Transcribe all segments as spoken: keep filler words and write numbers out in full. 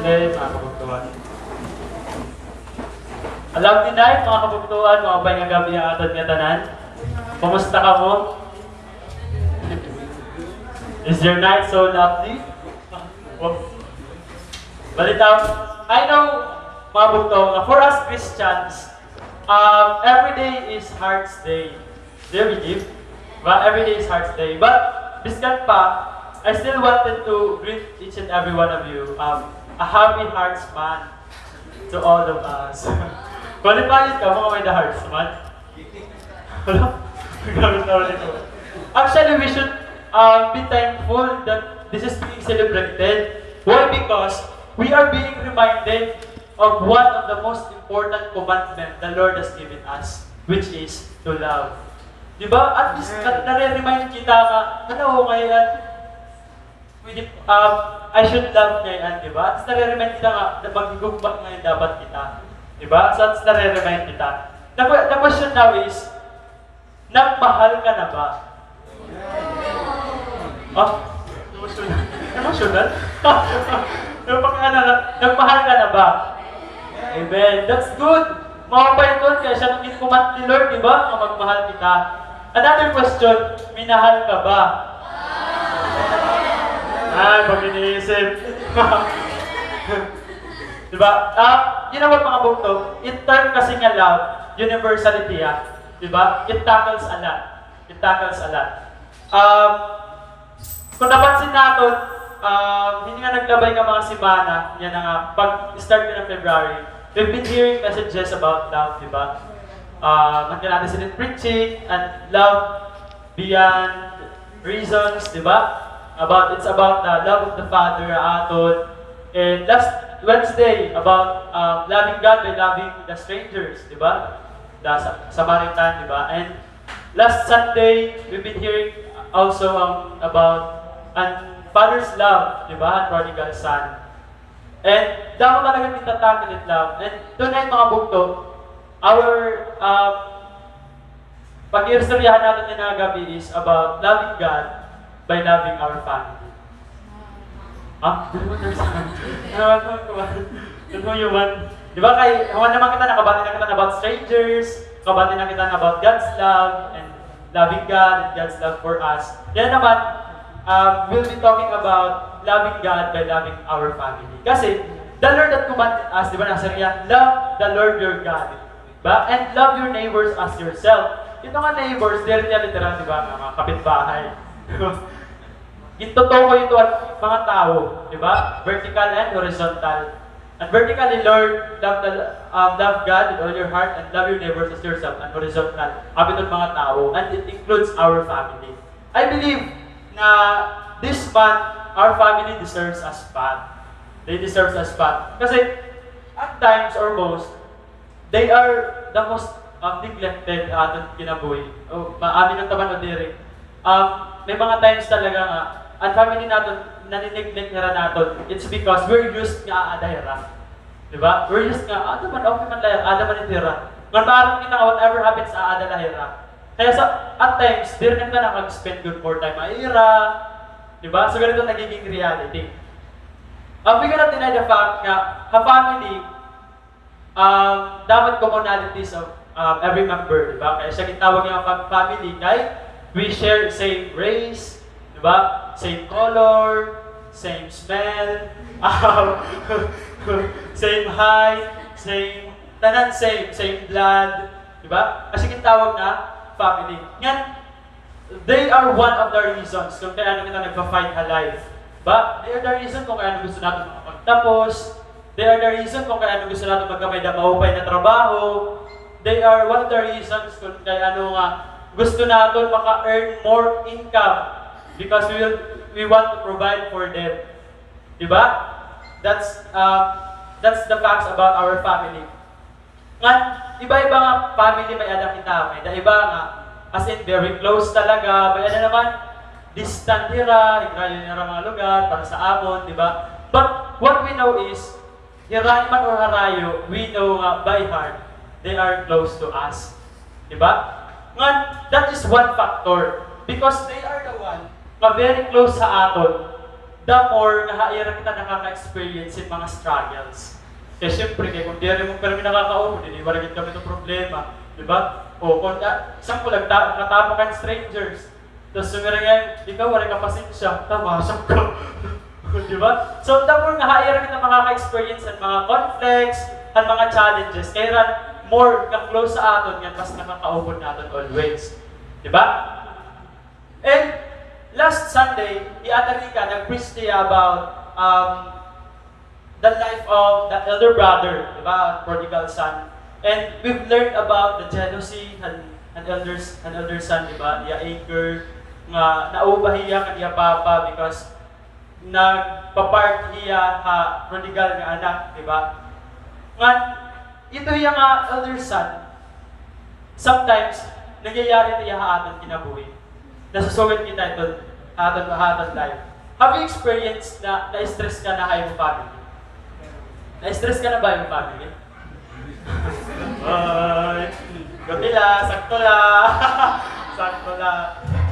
Eh, mga kabugtoan. A lovely night, mga kabugtoan, maupay nga gab-i ha aton ngatanan. Kumusta kamo? Is your night so lovely? Balita, I know, mga bugto, nga for us Christians, um, every day is Hearts Day. Do you believe? Diba? Every day is Hearts Day. But, biskan pa, I still wanted to greet each and every one of you, um, a happy Hearts Month to all of us. Qualified kamo nga may-ada Hearts Month? Wala? Grabe na ulit ko. Actually, we should, um, be thankful that this is being celebrated. Why? Because we are being reminded of one of the most important commandment the Lord has given us, which is to love. Di ba? At least, na- nare-remind kita nga, ano, ngayon, pwede, um, I should love ngayon, di ba? At least, nare-remind kita nga, na maghigugma ngayon dapat kita. Di ba? So, at least, nare-remind kita. The, que- the question now is, nagmahal ka na ba? Oh, emotional. Emotional? Pero pag ano, na- nagmahal ka na ba? Amen. That's good. Maupay iton, kay siya an gin-command ni Lord, di ba? Nga magmahal kita. Another question, minahal ka ba? Ay, pag-iniisip. Di ba? Ah, you know what, mga bugto? It term kasi nga love, universality, ah. Di ba? It tackles a lot. It tackles a lot. Um, kung napansin naton, um, hini nga naglabay nga mga semana, yana nga, pag-start nga ng February, we've been hearing messages about love, di ba? Ah, nagkanada sila preaching and love beyond reasons, di ba? About, it's about the love of the Father, aton. And last Wednesday, about, um, loving God by loving the strangers, di ba? The Sa- Samaritan, di ba? And last Sunday, we've been hearing also, um, about an father's love, di ba? An prodigal son. And damo talaga kita tackle it love. And tonight, mga bugto, our, um, pag-iistoryahan naton yana nga gab-i is about loving God by loving our family. Ah, ano, ano, ano, ano, ano, di ba kay, human naman kita, nakabati na kita about strangers, nakabati na kita about God's love, and loving God, and God's love for us. Yana naman, um, we'll be talking about loving God by loving our family. Kasi, the Lord that commanded us, di ba, nasiring hiya, "Love the Lord your God." Ba? And love your neighbors as yourself. Ito nga neighbors, diri niya literal, di ba, nga mga kapitbahay. Gintutukoy ito an mga tawo, di ba? Vertical and horizontal. And vertically, Lord, love, the, um, love God with all your heart and love your neighbors as yourself. And horizontal, abi iton mga tawo. And it includes our family. I believe na this month, our family deserves a spot. They deserves a spot. Kasi, at times or most, they are the most, um, neglected ha aton kinabuhi. O, maamin unta man o diri. Um, may mga times talaga nga, an family naton, nani-neglect hira naton. It's because we're used nga aada hira. Di ba? We're used nga, "Aada man, okay man la, aada man it hira." Ngan maaram kita nga whatever happens, aada la hira. Kaya sa, at times, diri na kita nakag-spend gud more time ha ira. Di ba? So, ganito nagiging reality. Um, we cannot deny the fact nga, ha family, um, damo it commonalities of, um, every member, di ba? Kaya siya gintawag nga pag family kay we share same race, di ba? Same color, same smell, um, same height, same, tanan same, same blood, di ba? Kaya siya gintawag nga family. Ngan, they are one of the reasons kung kay ano kita nagpa-fight ha life. Ba? They are the reason kung kay ano gusto naton makapagtapos. They are the reason kung kay ano gusto naton magkamay-ada maupay na trabaho. They are one of the reasons kung kay ano nga gusto naton maka-earn more income because we will, we want to provide for them. Di ba? That's, um, that's the facts about our family. Ngan, iba-iba nga family may-ada kita. May-ada iba nga, as in, very close talaga. May-ada naman, distant hira, higrayo hira mga lugar, para sa amon, di ba? But what we know is, hirayo man or harayo, we know nga by heart, they are close to us. Di ba? Ngan, that is one factor. Because they are the one nga very close sa aton. The more nga ha ira kita nakaka-experience hin mga struggles. Kay siyempre, kay kung diri mo pirmi nakakaupod, di, wala gid kami to problema. Di ba? O, kung, ah, example, nagta-, nagtatapok an strangers. Tapos sumira nga, ikaw, wala ka pasensya. Tama, siya ko. Di ba? So, the more nga ha ira kita makaka-experience han mga conflicts, han mga challenges, kay ira more ka-close ha aton, nga mas nakakaupod naton always. Di ba? And last Sunday, hi Ate Rica, nag-preach siya about, um, the life of the elder brother, di ba, prodigal son. And we've learned about the jealousy han, han elders, han elder son, di ba, iya anger, nga nauuba hiya kan iya papa because nagpa-party hiya ha prodigal nga anak, di ba? Ngan, ito hiya nga elder son, sometimes, nangyayari ito hiya ha aton kinabuhi. Nasusugad kita ito ha aton, ha aton life. Have you experienced na na-stress ka na ha imo family? Na-stress ka na ba ha imo family? Ay, gabi la, sakto la. Sakto la.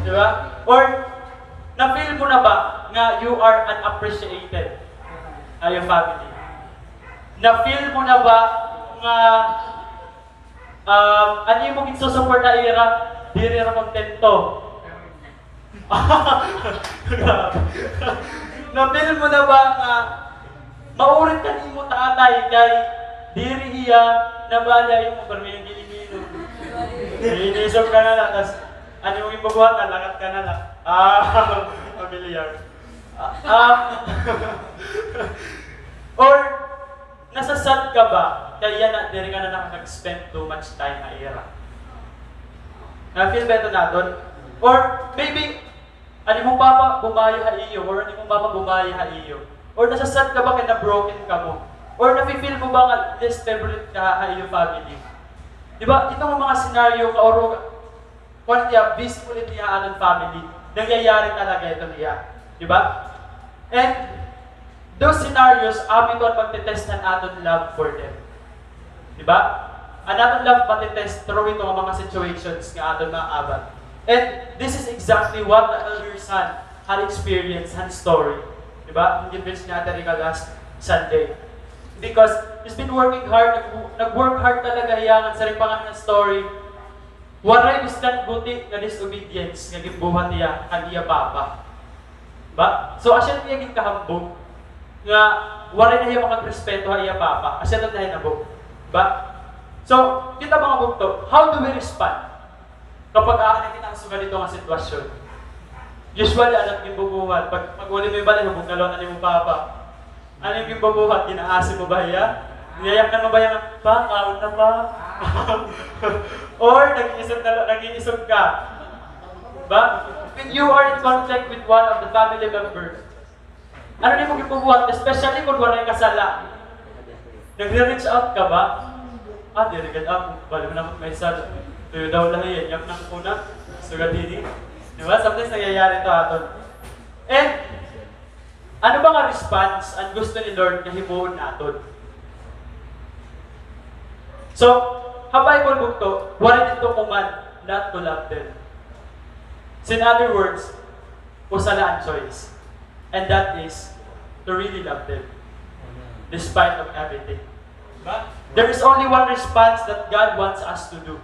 Di ba? Or, na-feel mo na ba nga you are unappreciated ha imo family? Na-feel mo na ba nga, um, an imo ginsusuporta ira, diri ira kontento? Na-feel mo na ba nga maurit ka nimo tatay kay diri hiya nabali ha imo pirmi nga gin-inom? Iniisog ka na la, tas an imo ginbubuhat, nalangat ka na la. Ah, familiar. Ah, ah. Or, nasa-sad ka ba kay yana diri ka na nakaka-spend too much time ha ira? Na-feel ba ito naton? Or maybe, an imo papa bumayo ha iyo, or an imo mama bumayo ha iyo. Or nasa-sad ka ba kay na-broken kamo? Or nafi-feel mo ba nga least favorite ka ha iyo family? Di ba? Ito nga mga scenario, kaurog, kuan niya, visible niya aton family. Nangyayari talaga ito niya. Di ba? And those scenarios, amo ito an magte-test han aton love for them. Di ba? An aton love mati-test through ito nga mga situations nga aton maabat. And this is exactly what the elder son had experienced han story. Di ba? An gin-preach ni Ate Rica last Sunday. Because he's been working hard, nag-, nag-work hard talaga hiya ngan siring pa nga han story. Waray bisan guti nga disobedience nga ginbuhat niya kan iya papa. Ba? So, asya it iya ginkahambog nga waray na hiya makagrespeto ha iya papa. Asya it nahinabo. Ba? So, kita mga bugto, how do we respond kapag aanhi kita han sugad hito nga sitwasyon? Usually, ano it ginbubuhat? Pag, pag-uli mo ha balay, hubog na la an imo papa. Ano it ginbubuhat? Gin-aasi mo ba hiya? Niyayaknan mo ba hiya nga, "Pa, kaon na, Pa"? Or nag-iisog na, nag-iisog ka? Ba? When you are in conflict with one of the family members, ano it imo ginbubuhat? Especially kung waray ka sala. Nagre-reach out ka ba? Ah, diri gad ako. Bali man ako may sala. Tuyo daw la hiya, yaknan ko na. Sugad hini. Di ba? Sometimes nangyayari ito ha aton. And ano ba nga response an gusto ni Lord nga himuon naton? So, ha Bible bugto, waray didto command not to love them. So, in other words, usa la an choice. And that is to really love them despite of everything. But there is only one response that God wants us to do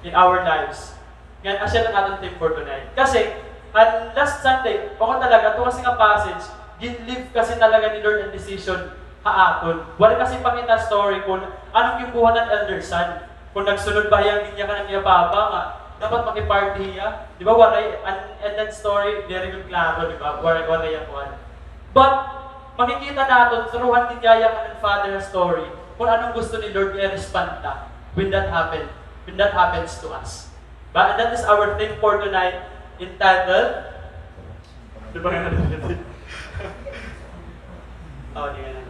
in our lives. Ngan, asya an aton theme for tonight. Kasi, an last Sunday, ako talaga, ito kasi nga passage, gin-leave kasi talaga ni Lord an decision ha aton. Waray kasi pakita story kung ano it ginbuhat han elder son. Kung nagsunod ba hiya han ginyakan han iya papa nga dapat maki-party hiya. Di ba, waray, an, an end story, very good, klaro, di ba? Waray, waray an kuan. But, makikita naton through han ginyayakan han father story kung ano an gusto ni Lord nga i-respond ta when that happen, when that happens to us. But that is our theme for tonight, entitled, di ba nga natin? Oh, di nga na.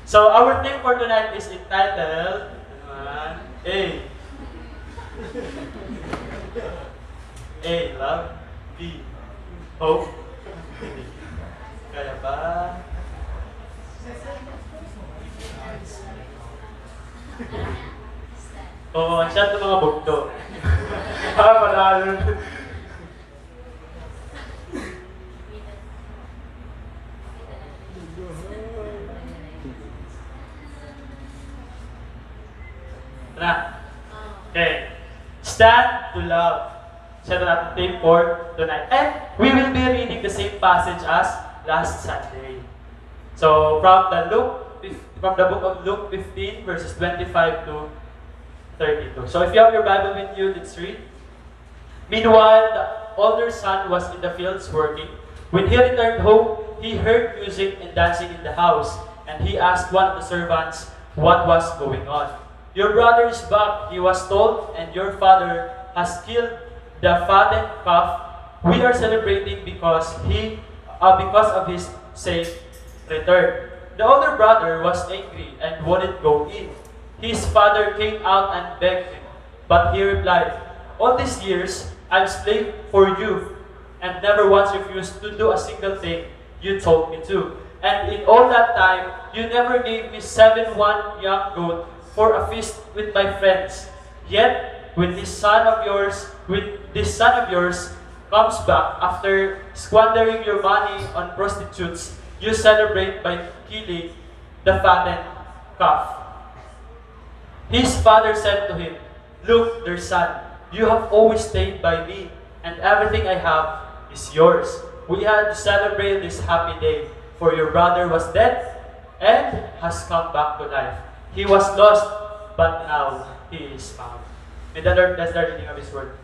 So, our theme for tonight is entitled, ano man? A. A, love. B, hope. Kaya ba? Oo, siya ito mga bugto. Ah, panalo. Na. Okay. Stand to love. Siya na aton theme for tonight. And we will be reading the same passage as last Sunday. So from the Luke, from the book of Luke fifteen, verses twenty-five to thirty-two. So if you have your Bible with you, let's read. Meanwhile, the older son was in the fields working. When he returned home, he heard music and dancing in the house, and he asked one of the servants what was going on. "Your brother is back," he was told, "and your father has killed the fattened calf we are celebrating because he, uh, because of his safe return." The older brother was angry and wouldn't go in. His father came out and begged him, but he replied, "All these years I've slaved for you and never once refused to do a single thing you told me to. And in all that time, you never gave me seven one young goat for a feast with my friends. Yet, when this son of yours, when this son of yours comes back after squandering your money on prostitutes, you celebrate by killing the fattened calf." His father said to him, "Look, dear son, you have always stayed by me, and everything I have is yours. We had to celebrate this happy day, for your brother was dead and has come back to life. He was lost, but now he is found." May the Lord bless the reading of His word.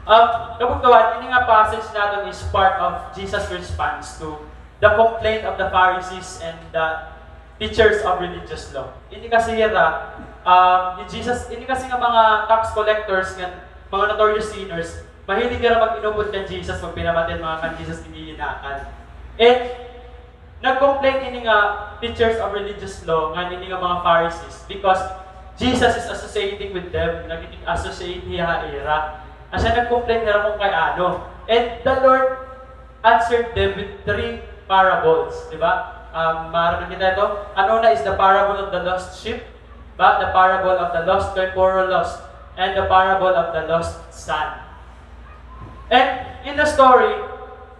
Um, kabugtoan, ini nga passage naton is part of Jesus' response to the complaint of the Pharisees and the teachers of religious law. Ini kasi hira, um, ni Jesus, ini kasi nga mga tax collectors ngan mga notorious sinners, mahilig hira mag-inupod kan Jesus, magpinamati han mga kan Jesus ginhihinakal. And nag-complain ini nga teachers of religious law ngan ini nga mga Pharisees because Jesus is associating with them, nagiging associate hiya ha ira. Asya nag-complain hira kon kay ano. And the Lord answered them with three parables, di ba? Um, maaram na kita ito. An una is the parable of the lost sheep, ba? The parable of the lost coin, poor lost, and the parable of the lost son. And in the story,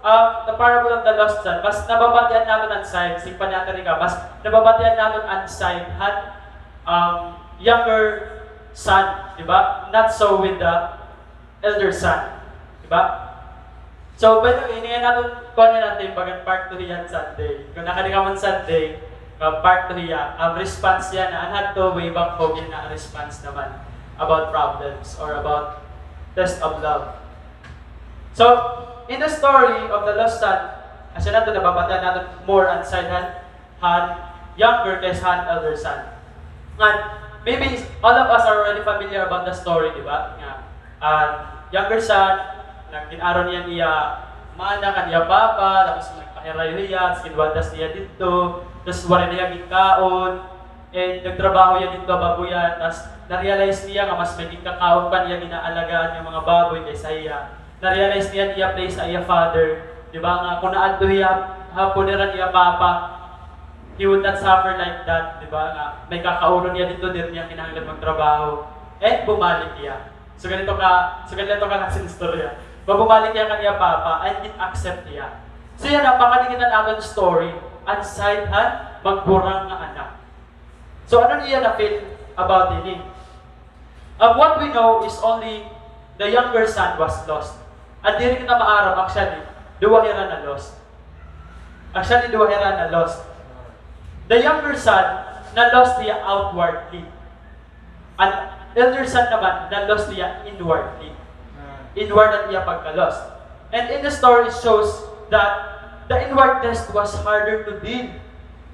um, the parable of the lost son, mas nababatian naton an side, siring pa ni Ate Rica, mas nababatian naton an side han, um, younger son, di ba? Not so with the elder son. Di ba? So, by the way, ini nga aton kuan nga naton, bagan part two hiya han Sunday. Kon nakadi kamo han Sunday, ah, part two hiya, an response hiya na, an hadto way back po, hiya na response naman about problems or about test of love. So, in the story of the lost son, asya naton, nababatian naton more an side han han younger kaysa han elder son. Ngan, maybe all of us are already familiar about the story, di ba? Nga, an younger son, nagin-aro niya an iya mana kan iya papa, tapos nagpahirayo hiya, tapos ginwaldas niya didto, tapos waray na hiya ginkaon, and nagtrabaho hiya didto ha baboyan, tapos na-realize niya nga mas may ginkakaon pa an iya ginaalagaan nga mga baboy kaysa hiya. Na-realize niya an iya place sa iya father, di ba, nga kon naadto hiya ha poder han iya papa, he would not suffer like that, di ba, nga may kakaunon hiya didto, diri niya kinahanglan magtrabaho. And bumalik hiya. So, ganito ka, so, ganito ka na an istorya. Bumalik hiya kan iya papa, and gin-accept hiya. So, yana, makadi kita han aton story, an side han magburang nga anak. So, ano niya na-feel about ini? Um, what we know is only the younger son was lost. An diri kita maaram, actually, duha hira na-lost. Actually, duha hira na-lost. The younger son, na-lost hiya outwardly. An elder son naman, na-lost hiya inwardly. Inward an iya pagka-lost. And in the story, it shows that the inward test was harder to deal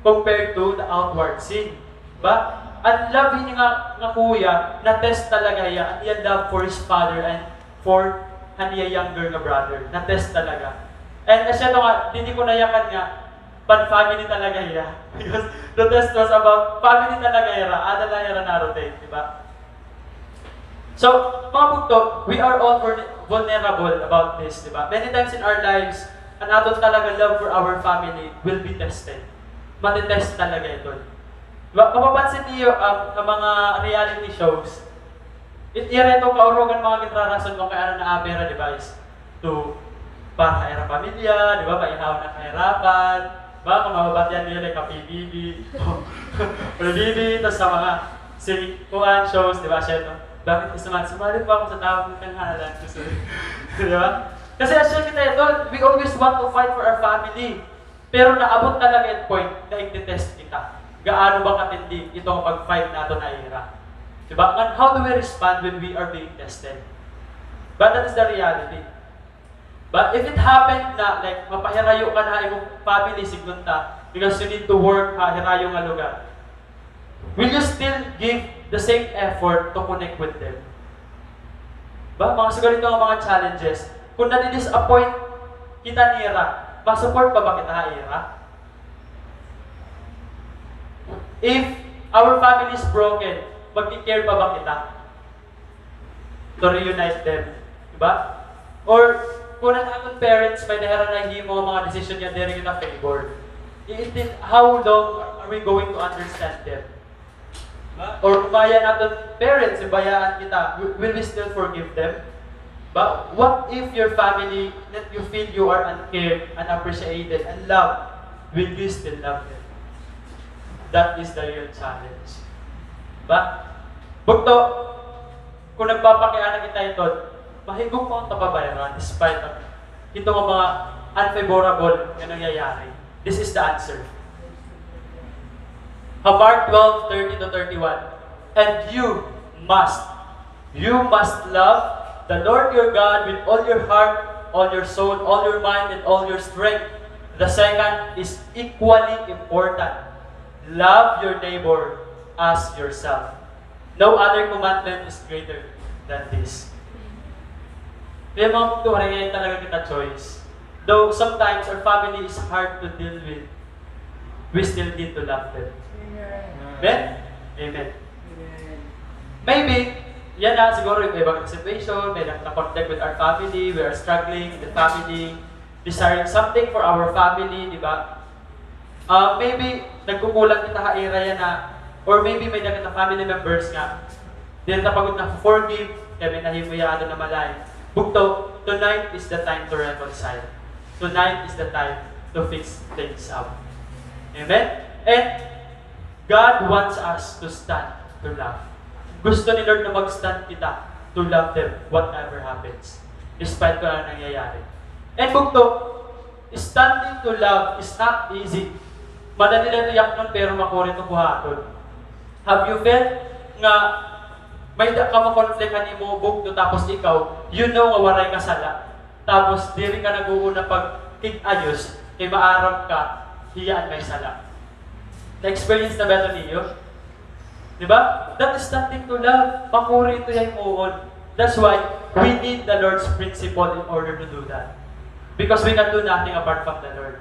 compared to the outward sin. Ba? An love hini nga, nga kuya, na-test talaga hiya, an iya love for his father and for han iya younger nga brother. Na-test talaga. And asya ito nga, didi ko nayakan nga, pan-family talaga hiya. Because the test was about family talaga hira, ada la hira na-rotate, di ba? So, mga bugto, we are all vulner-, vulnerable about this, di ba? Many times in our lives, an aton talaga love for our family will be tested. Mati-test talaga ito. Di ba? Mapapansin niyo, um, sa mga reality shows, it, ira ito kaurugan mga ginrarason kon kay ano naapira, di ba, is to, para ha ira pamilya, di ba, maihawon an kahirapan, ba, kon mababatian niyo, like, ha P B B, P B B, tas sa mga, si kuan shows, di ba, siya ito, bakit ka sumali? Sumali po ako sa tawag ng tanghalan. Gusto niyo. Di ba? Kasi as kita ito, we always want to fight for our family. Pero naabot talaga yung point na i-test kita. Gaano ba katindi itong pag-fight nato na ira? Di ba? And how do we respond when we are being tested? But that is the reality. But if it happened na, like, mapahirayo ka na ha imong family, signal ta, because you need to work ha hirayo nga lugar, will you still give the same effort to connect with them? Ba, mga sugal ito nga mga challenges. Kung nadi-disappoint kita nira, ma-support pa ba kita ha ira? If our family is broken, magki-care pa ba kita to reunite them? Diba? Or kung an aton parents may-ada hira nahimo nga mga desisyon nga diri kita favor, i-, how long are we going to understand them? Or kung baya naton parents, bayaan kita, wi-, will we still forgive them? But what if your family that you feel you are uncared, unappreciated, unloved, will you still love them? That is the real challenge. Ba? Bugto, kung nagpapakiana kita ito, mahigugma unta pa ba hira despite of ito nga mga unfavorable nga nangyayari. This is the answer. Ha Mark twelve thirty to thirty-one, "And you must, you must love the Lord your God with all your heart, all your soul, all your mind, and all your strength. The second is equally important. Love your neighbor as yourself. No other commandment is greater than this." Kaya mga bugto, waray ngay-an talaga kita choice. Though sometimes our family is hard to deal with, we still need to love them. Amen? Amen. Maybe, yana siguro iba-iba nga situation, may na-, na-conflict with our family, we are struggling in the family, desiring something for our family, di ba? Ah, maybe, nagkukulang kita ha ira yana, or maybe may-ada kita family members nga diri ta pa gud na-forgive, kay may nahimo yana nga malain. Bugto, tonight is the time to reconcile. Tonight is the time to fix things up. Amen? And God wants us to stand to love. Gusto ni Lord na mag-stand kita to love them whatever happens, despite kung ano nangyayari. And bugto, standing to love is not easy. Madali lang ito yaknon, pero makuri ito buhaton. Have you felt nga may-ada ka ma-conflict han imo bugto, tapos ikaw, you know nga waray ka sala. Tapos diri ka nag-uuna pagkig-ayos, kay maaram ka, hiya an may sala. Na-experience na ba ito niyo? Di ba? That is nothing to love. Makuri ito hiya himuon. That's why we need the Lord's principle in order to do that. Because we can do nothing apart from the Lord.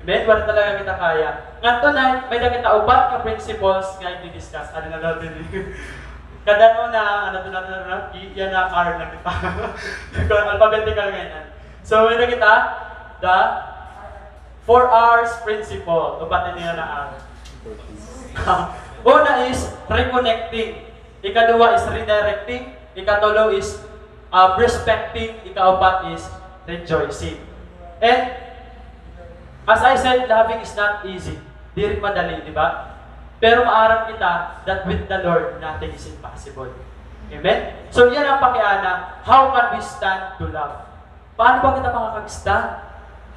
Amen? Wala talaga kita kaya. Ngadto na, may-ada kita upat nga principles nga i-discuss. Ano na daw din? Kada no na, ano to na, ano na, i-, yana, R na kita. Alphabetical ngay-an. So, may-ada kita, the four R's principle. Upat ini yana, R. Una is reconnecting. Ikaduha is redirecting. Ikatulo is, ah, respecting. Ikaupat is rejoicing. And as I said, loving is not easy. Diri madali, di ba? Pero maaram kita that with the Lord, nothing is impossible. Amen? So, yana an pakiana, how can we stand to love? Paano ba kita makakag-stand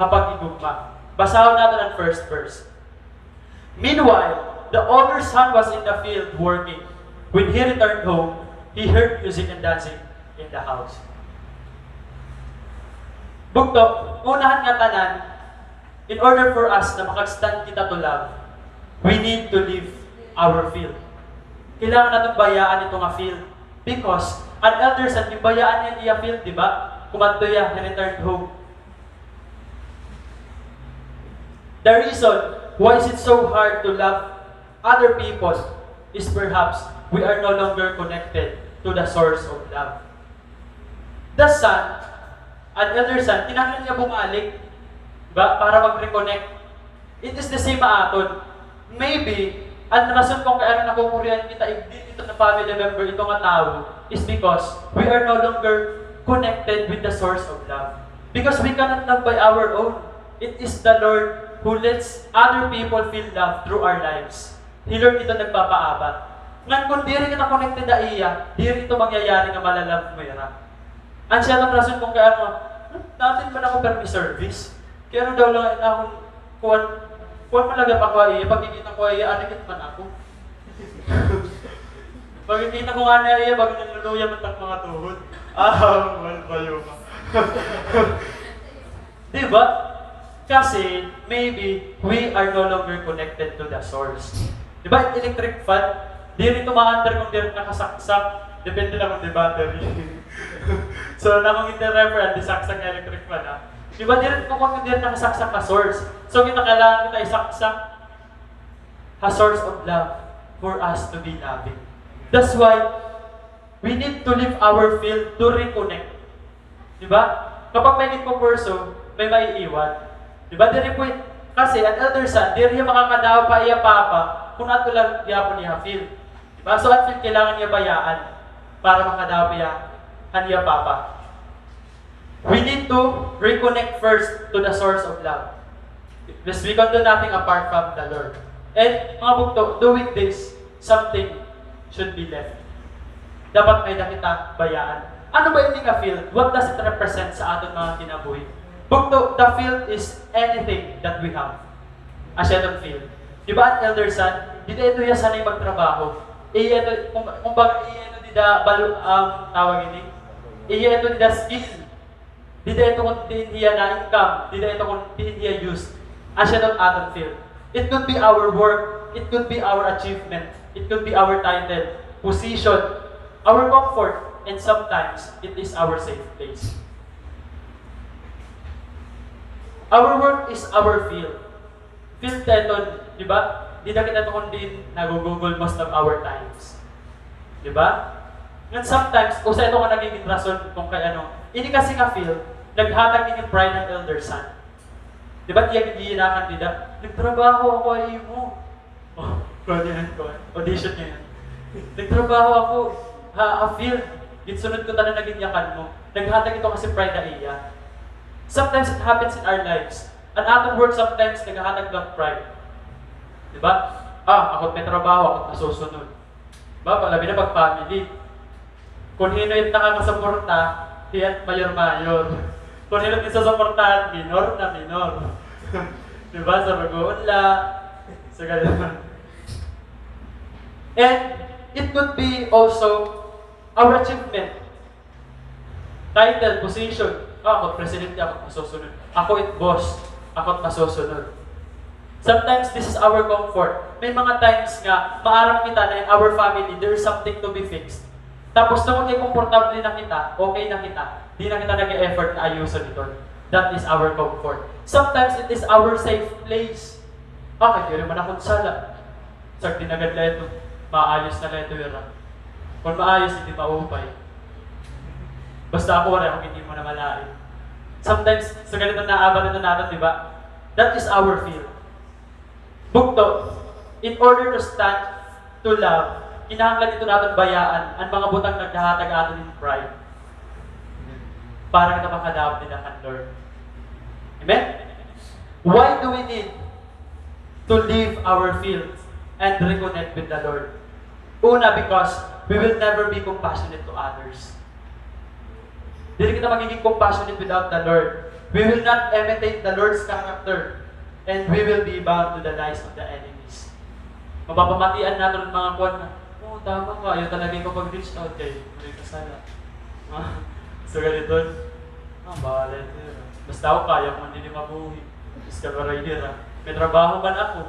ha paghigugma? Basahon naton an first verse. Meanwhile, the older son was in the field working. When he returned home, he heard music and dancing in the house. Bugto, una han ngatanan, in order for us na makag-stand kita to love, we need to leave our field. Kailangan naton bayaan ito nga field. Because an elder son, ginbayaan niya an iya field, di ba? Kumadto hiya, he returned home. The reason why is it so hard to love other people is perhaps we are no longer connected to the source of love. The son, an elder son, kinahanglan niya bumalik, di ba, para mag-reconnect. It is the same ha aton. Maybe, an rason kon kay ano nakukurian kita, igdi ito nga family member, ito nga tawo, is because we are no longer connected with the source of love. Because we cannot love by our own. It is the Lord who lets other people feel love through our lives. Hi Lord ito nagpapaabat. Ngan kon diri kita connected ha iya, diri ito mangyayari nga mala-love mo hira. An siya an rason kon kay ano, "Hmm, na-attend man ako pirmi service. Kay ano daw la an akon kuan, kuan man la gihap ako ha iya, pagkikita ko ha iya, adikit man ako." Pagkikita ko ngani ha iya, baga nanluluya man it ak mga tuhod. Ah, wala ba yun? Di ba? Kasi, maybe, we are no longer connected to the source. Di ba, electric fan, diri tumaandar kon diri nakasaksak, depende la kon may battery. So, nakong hindi refer, an di saksak nga electric fan, ha? Di ba, diri tumaandar kon diri nakasaksak ha source. So, kinakailangan kita isaksak ha source of love for us to be loving. That's why, we need to leave our field to reconnect. Di ba? Kapag may nagpo-pursue, may maiiwan. Di ba? Diri po, kasi an elder son, diri hiya makakadawat pa iya papa kon adto la gihapon hiya ha field. Di ba? So, an field kailangan niya bayaan para makadawat pa hiya han iya papa. We need to reconnect first to the source of love. Because we can do nothing apart from the Lord. And, mga bugto, doing this, something should be left. Dapat may-ada kita bayaan. Ano ba ini nga field? What does it represent sa aton mga kinabuhi? Bugto, the field is anything that we have. Asya iton field. Di ba an elder son, dida ito hiya sanay magtrabaho. Iya ito, kum-, kumbaga, iya ito dida, balu-, um, tawag ini. Iya ito dida skill. Dida ito kon diin hiya na-income, dida ito kon diin hiya used. Asya iton aton field. It could be our work, it could be our achievement, it could be our title, position, our comfort, and sometimes it is our safe place. Our work is our field. Field ta iton, di ba? Dida kita ito kon diin nagugugol most of our times. Di ba? Ngan sometimes, usa ito nga nagigin rason kon kay ano, ini kasi nga field, naghatag ini pride han elder son. Di ba, tiyak giyinakan dida, "Nagtrabaho ako ha imo." Oh, kuha niya yan, kuha. Audition niya yan. "Nagtrabaho ako ha, ha field. Ginsunod ko tanan nga ginyakan mo." Naghatag ito kasi pride ha iya. Sometimes it happens in our lives. An aton work sometimes naghahatag of pride. Di ba? Ah, ako it may trabaho, ako it masusunod. Ba, labi na pag family. Kon hin-o it nakakasuporta, hiya it mayor-mayor. Kon hin-o it ginsusuportahan, minor na minor. Di ba? Surugoon la. So, ganun. And it could be also our achievement. Title, position. Ah, ako presidente, ako it masusunod. Ako it boss, ako it masusunod. Sometimes, this is our comfort. May mga times nga maaram kita na in our family, there is something to be fixed. Tapos, tungod kay komportable na kita, okay na kita, di na kita nag-e-effort na ayuson ito. That is our comfort. Sometimes, it is our safe place. Ah, kay diri man ako sala. Sagdi na gad la ito. Maayos na la ito, ira. Kon maayos, hindi maupay. Basta ako, waray ako ginhimo na malain. Sometimes, sa ganito naabat ito naton, di ba? That is our field. Bugto, in order to stand, to love, kinahanglan ito naton bayaan an mga butang naghahatag aton hin pride. Para kita makadawat dida kan Lord. Amen? Why do we need to leave our field and reconnect with the Lord? Una, because we will never be compassionate to others. Diri kita magiging compassionate without the Lord. We will not imitate the Lord's character, and we will be bound to the lies of the enemies. Mapapamatian naton an mga kuan nga, "Oh, tama ka, ayaw talaga ikaw pag-reach out kay may kasala." Ah, so, ganito. Ah, bahala ito. Basta ako, kaya ko man didi mabuhi. Iskal waray dira. May trabaho man ako.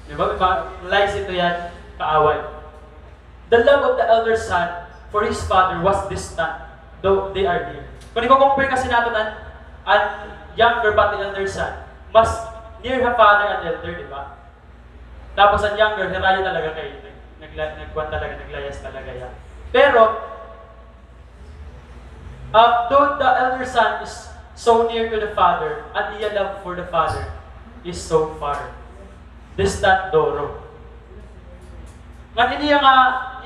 Di ba? May mga lies ito yan, kaaway. The love of the elder son for his father was distant, though they are near. Kon iko-compare kasi naton an, an younger pati elder son, mas near ha father an elder, di ba? Tapos an younger, hirayo talaga kay nag-, nagla-, nagkuan talaga, naglayas talaga hiya. Pero, Um, though the elder son is so near to the father, an iya love for the father is so far. Distant duro. Ngan ini nga,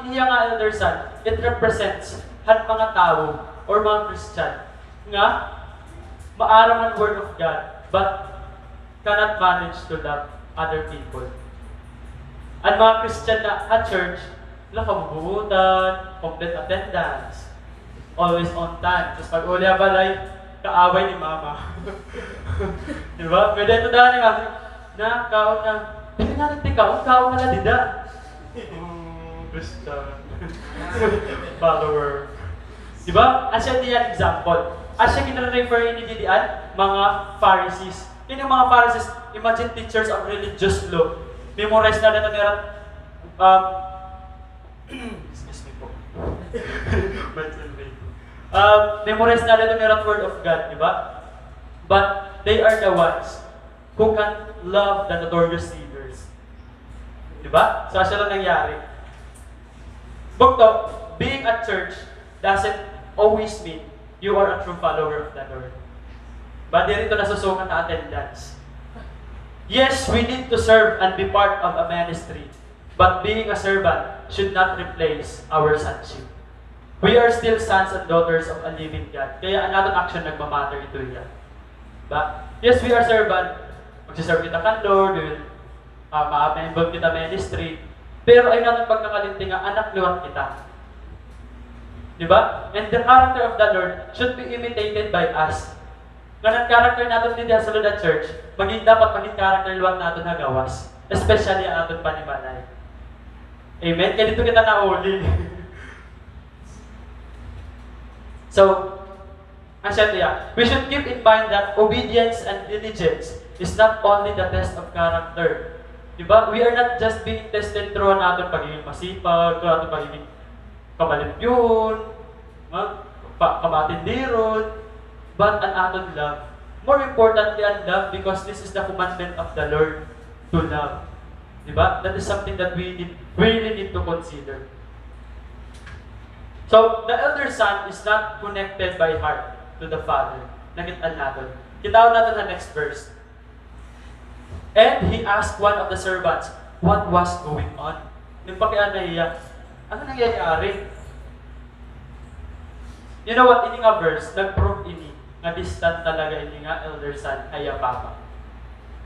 ini nga elder son, it represents han mga tawo or mga Christian nga maaram an word of God, but cannot manage to love other people. An mga Christian na ha church, wala kabubuotan, complete attendance, always on time. Tapos pag-uli ha balay, kaaway ni mama. Di ba? Pwede ito dali nga, na, kaon na. Pwede na nagtikaon, kaon na la dida. Mm, Christian. Follower. Di ba? Asya niyan example. Asya gina-refer ini didi an mga Pharisees. Kini mga Pharisees, imagine teachers of religious law. Memorize na dito nila, um, excuse me po. Medyo late. Um, memorize na dito nila word of God, di ba? But they are the ones who can love the notorious sinners. Di ba? So, asya la nangyari. Bugto, being at church doesn't always mean you are a true follower of the Lord. Ba, diri ito nasusukat ha attendance. Yes, we need to serve and be part of a ministry, but being a servant should not replace our sonship. We are still sons and daughters of a living God. Kaya an aton action nagmamatter ito iya. Ba? Yes, we are servant. Magsiserve kita kan Lord, we will, ah, ma-, ma-involve kita ministry. Pero ayaw naton pagkakalimti nga anak liwat kita. Di ba? And the character of the Lord should be imitated by us. Ngan an character naton didi ha sulod ha church, maging, dapat maging character liwat naton ha gawas, especially an aton panimalay. Amen? Kay didto kita nauli. So, asya niya, we should keep in mind that obedience and diligence is not only the test of character. Di ba? We are not just being tested through an aton pagiging masipag, through aton pagiging kamalimpyuhon, ha? Pa-, kamatindiron, but an aton love. More importantly, an love, because this is the commandment of the Lord to love. Di ba? That is something that we need, we really need to consider. So, the elder son is not connected by heart to the father. Nakit-an naton. Kitaon naton ha next verse. And he asked one of the servants what was going on. Nagpakiana hiya, ano nangyayari? You know what? Ini nga verse, nag-prove ini nga distant talaga ini nga elder son ha iya papa.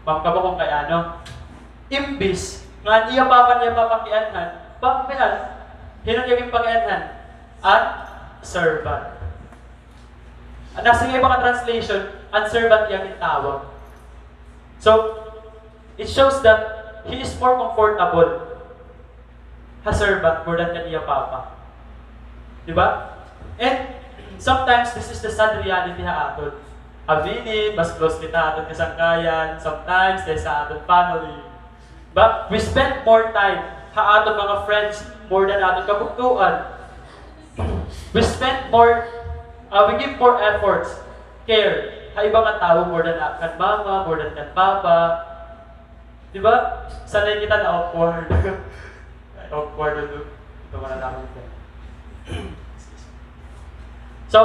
Ma'am, kamo kung kay ano? Imbis nga an iya papa niya papakianhan, papakian, hin-o niya ginpakianhan? An servant. Nasiring ha iba nga translation, an servant iya gintawag. So, it shows that he is more comfortable ha servant more than kan iya papa. Di ba? And sometimes, this is the sad reality ha aton. Amini, mas close kita ha aton kasangkayan, sometimes, kaysa ha aton family. But we spend more time ha aton mga friends more than aton kabugtoan. We spend more, uh, we give more efforts, care, ha iba nga tawo more than, uh, kan mama, more than kan papa. Di ba? Sanay kita na awkward. Awkward ito. Ito, wala naman ito. So,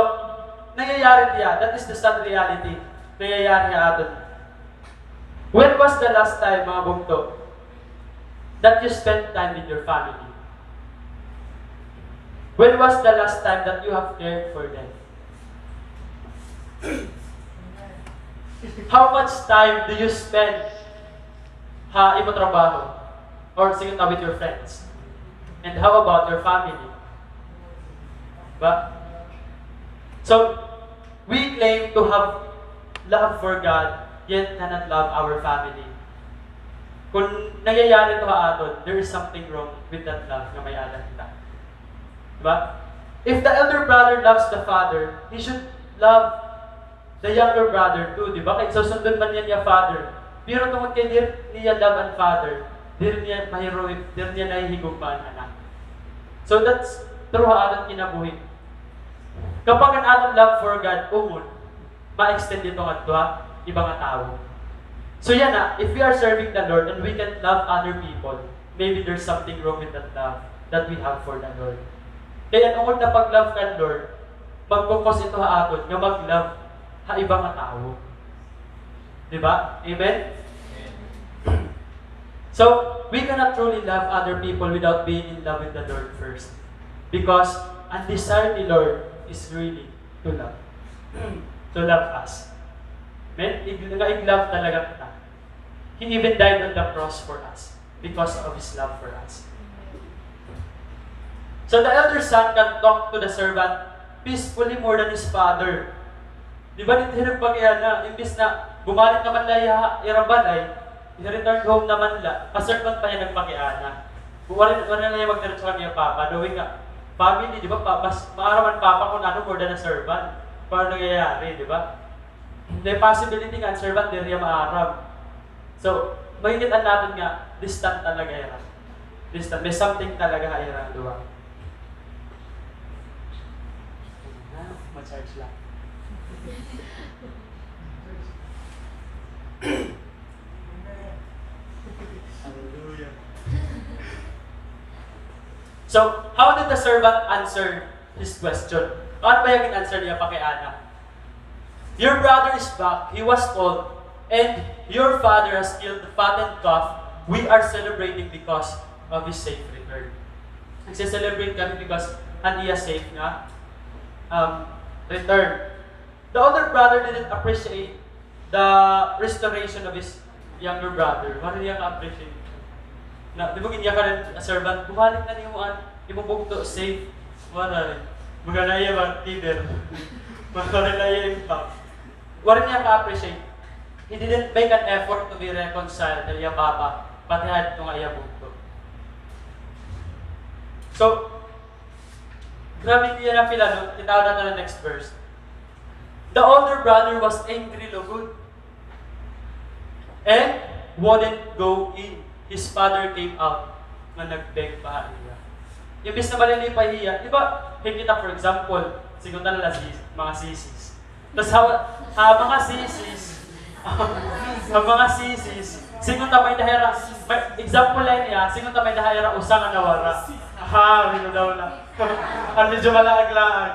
nangyayari niya. That is the sad reality. Nangyayari niya aton. When was the last time, mga bugto, that you spent time with your family? When was the last time that you have cared for them? How much time do you spend ha imo trabaho? Or sige na, with your friends? And how about your family? Ba? So, we claim to have love for God, yet cannot love our family. Kung nangyayari ito ha aton, there is something wrong with that love nga may-ada kita. Diba? If the elder brother loves the father, he should love the younger brother too, di ba? Kay susundon man niya niya father. Pero tungod kay diri niya love an father, diri niya mahiruhi, diri niya nahihigugma an anak. So that's true ha aton kinabuhi. Kapag an aton love for God umon, ma-extend ito ngadto ha iba nga tawo. So yana, if we are serving the Lord and we can't love other people, maybe there's something wrong with that love that we have for the Lord. Kay an ungod na pag-love kan Lord, magkukos ito ha aton nga mag-love ha iba nga tawo. Di ba? Amen? So, we cannot truly love other people without being in love with the Lord first. Because an desire ni Lord is really to love. To love us. Amen? Ig-, nga ig-love talaga kita. He even died on the cross for us. because of His love for us. So the elder son can talk to the servant peacefully more than his father. Di ba, didto hiya nagpakiana, imbis na bumalik naman la hiya ha ira balay, he returned home naman la, ha servant pa hiya nagpakiana. Waray, waray na hiya magdiretso kan iya papa, knowing nga family, di ba, pa-, mas maaram an papa kon ano more than a servant. Paano nangyayari, di ba? May possibility nga an servant diri hiya maaram. So, makikit-an naton nga distant talaga hira. Distant. May something talaga ha ira duha. Ah, ma-charge la. Hallelujah. So, how did the servant answer his question? Ano ba it gin-answer niya pakiana? "Your brother is back. He was told, and your father has killed the fattened calf. We are celebrating because of his safe return." Nagse-celebrate kami because an iya safe nga, um, return. The older brother didn't appreciate the restoration of his younger brother. Waray niya ka-appreciate. Na, di ba, ginyakan an servant, "Bumalik na an imo, an imo bugto, safe." Waray. Magana iya ba, feather. Waray na iya impact. Waray niya ka-appreciate. He didn't make an effort to be reconciled ha iya papa, pati hadto nga iya bugto. So, grabe niya na-feel, ano? Kita naton an next verse. The older brother was angry lugod and wouldn't go in. His father came out nga nag-beg pa ha iya. Imbis na malilipay hiya, di ba, kita, for example, sigunta na la si mga sisis. Tas ha, ha mga sisis, ha mga sisis, sigunta may-ada hira, may, example la ini, sigunta may-ada hira usa nga nawara. Ha, bino daw na. An medyo malaag-laag.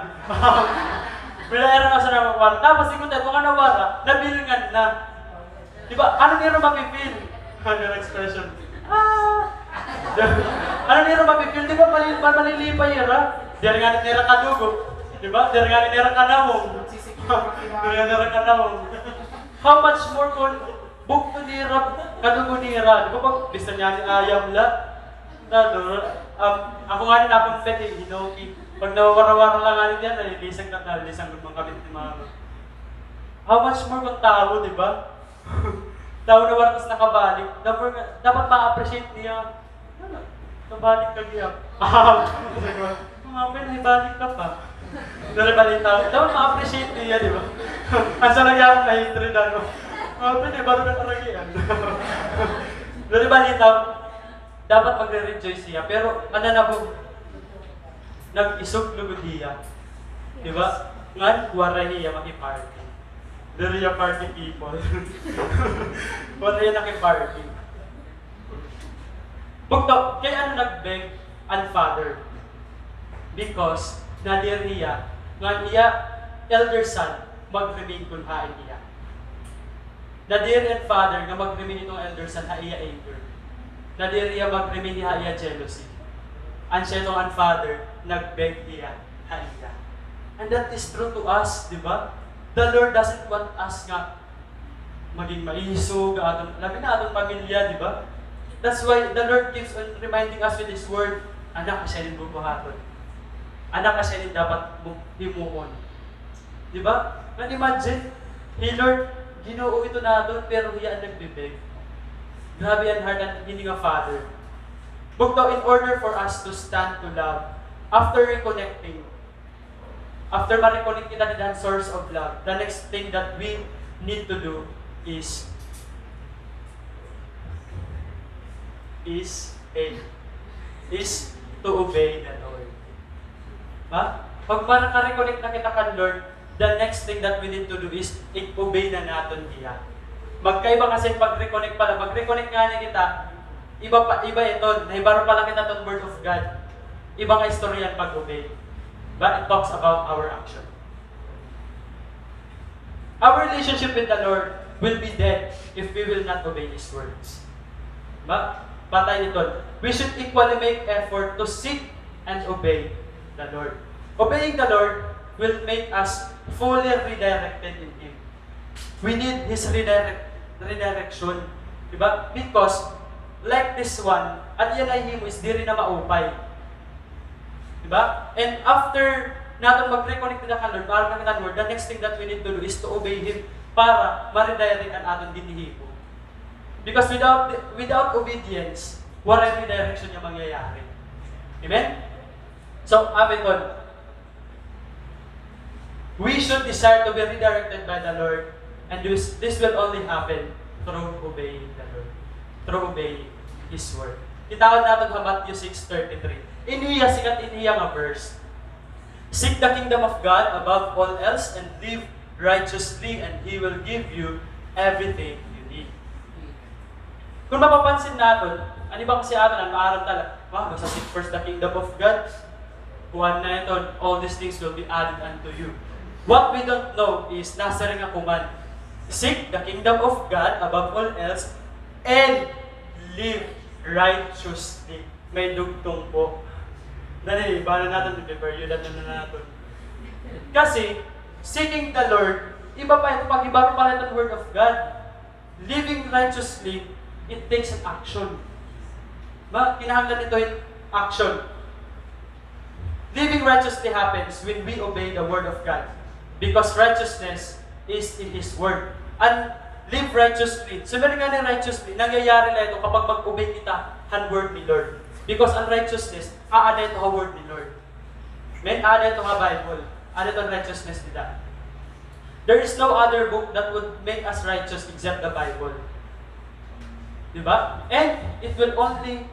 May-ada hira usa nga nawara. Tapos sigunta ito nga nawara, nabilngan na. Di ba? Ano nira mapi-feel? Ano nira expression? Ah! Ano nira mapi-feel? Di ba mali-, ma-, malilipay hira? Diri ngani nira kadugo. Di ba? Diri ngani nira kanawong. Diri ngani nira kanawong. How much more kon bugto nira, kadugo nira? Di ba, pag bisan ngani ayam la? Tado, um, ako ngani, an akon pet, eh, hinoki. Pag nawawara-wara la ngani niyan, nalilisang na, nalilisang gud man kami ni mama. How much more kon tawo, di ba? Tawo nawara tas nakabalik. Dapat, dapat ma-appreciate niya. Ano? Nakabalik ka gihap. Mga pet, naibalik ka pa. Diri ba, litaw? Dapat ma-appreciate niya, di ba? An sa nagyawag na hatred, ano? Mga pet, naibalik ka pa lagi, ano? Diri ba, litaw? Dapat magre-rejoice hiya. Pero, ano na po? Nag-isog lugod hiya. Di ba? Ngan, waray hiya maki-party. Diri hiya party people. Waray hiya naki-party. Bugto, kay ano nag-beg an father? Because nadiri hiya nga an iya elder son mag-remain kon hain hiya. Nadiri an father nga mag-remain iton elder son ha iya anger. Nadiri hiya mag-remain ha iya jealousy. An siya iton an father, nag-beg hiya ha iya. And that is true to us, di ba? The Lord doesn't want us nga maging maisog, aton, labi na aton pamilya, di ba? That's why the Lord keeps on reminding us with His word, "Anak, asya inin bubuhaton. Anak, asya inin dapat mo himuon." Di ba? Ngan imagine, hi Lord, Ginoo ito naton, pero hiya an nagbe-beg. Grabe an heart an hini nga father. Bugto, in order for us to stand to love, after reconnecting, after ma-reconnect kita dida han source of love, the next thing that we need to do is, is, eh, is to obey the Lord. Ba? Pag ma-reconnect na kita kan Lord, the next thing that we need to do is i-obey na naton hiya. Magkaiba kasi pag-reconnect pala. Mag-reconnect ngani kita, iba pa, iba iton. Nahibaro pa la kita iton Word of God. Iba nga istorya an pag-obey. But it talks about our action. Our relationship with the Lord will be dead if we will not obey His words. Ba? Patay iton. We should equally make effort to seek and obey the Lord. Obeying the Lord will make us fully redirected in Him. We need His redirect-, redirection. Di ba? Because like this one, an iya nahihimo is diri na maupay. Di ba? And after naton mag-reconnect kita kan Lord, para na kita Lord, the next thing that we need to do is to obey Him para ma-redirect an aton ginhihimo. Because without without obedience, waray redirection nga mangyayari. Amen? So, amen, Ton. We should desire to be redirected by the Lord, and this, this will only happen through obeying the Lord, through obeying His word. Kitaon naton ha Matthew six thirty-three. Ini hiya, sikat ini hiya nga verse. Seek the kingdom of God above all else and live righteously, and He will give you everything you need. Kung mapapansin naton, an iba kasi aton, an maaram talaga, "Ah, basta seek first the kingdom of God, kuan na iton, all these things will be added unto you." What we don't know is, nasiring ako man, "Seek the kingdom of God above all else and live righteously." May dugtong po. Dali, iba na naton, i-prepare yun, ano na naton. Kasi, seeking the Lord, iba pa ito, pag-iba pa ito an word of God. Living righteously, it takes an action. Ba? Kinahanglan ito yung action. Living righteously happens when we obey the word of God, because righteousness is in His word. And live righteously. So, meron nga ng righteously, nangyayari na ito kapag mag-obey kita han word ni Lord. Because ang righteousness, aada ito ha word ni Lord. Amen? Aada ito ha Bible. Aada ito ang righteousness nila. There is no other book that would make us righteous except the Bible. Di ba? And it will only,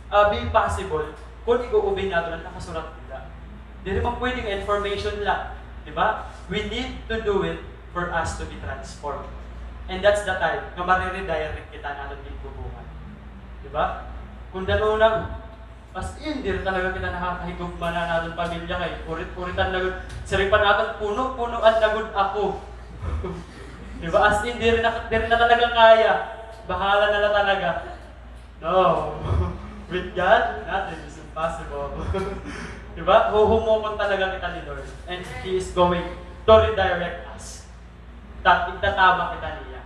uh, be possible kung ig-o-obey naton an nakasurat dida. Diri man pwede nga information la. Di ba? We need to do it for us to be transformed. And that's the time nga mariredirect kita naton ginbubuhat. Di ba? Kung danunang As in, diri talaga kita nakakahigugma na naton pamilya kay urit-uritan na gud. Siring pa naton, puno-punoan na gud ako. Di ba? As in, diri na, diri na talaga kaya. Bahala na la talaga. No. With God, nothing is impossible. Di ba? Huhumokon talaga kita ni Lord. And He is going to redirect us. Ta-, igtatama kita niya.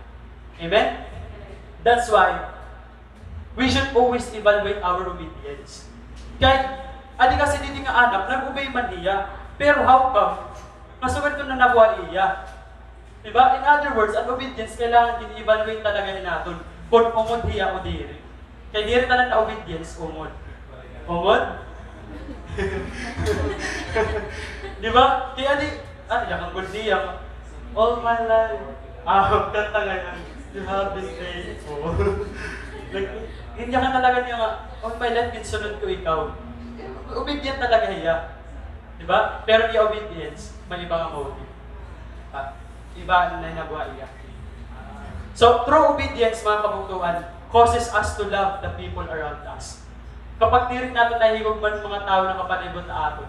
Amen? That's why, we should always evaluate our obedience. Kay, adi kasi didi nga anak, nag-obey man hiya. Pero how come? Nga sugad ko na nabuhay iya. Diba? In other words, an obedience, kailangan gin-evaluate talaga ni naton kung ungod hiya o diri. Kay diri tanan na obedience, ungod. Ungod? Diba? Kay adi, adi, yakan gud niya. All my life. Ah, kanta nga yan. You have been faithful. Like, hindi ka talaga niya nga, "All my life, ginsunod ko ikaw." Obedient talaga hiya. Di ba? Pero iya obedience, may iba nga motive. Ah, iba na nabuhay iya. So, true obedience, mga kabugtoan, causes us to love the people around us. Kapag diri naton nahigugma an mga tawo nakapalibot ha aton,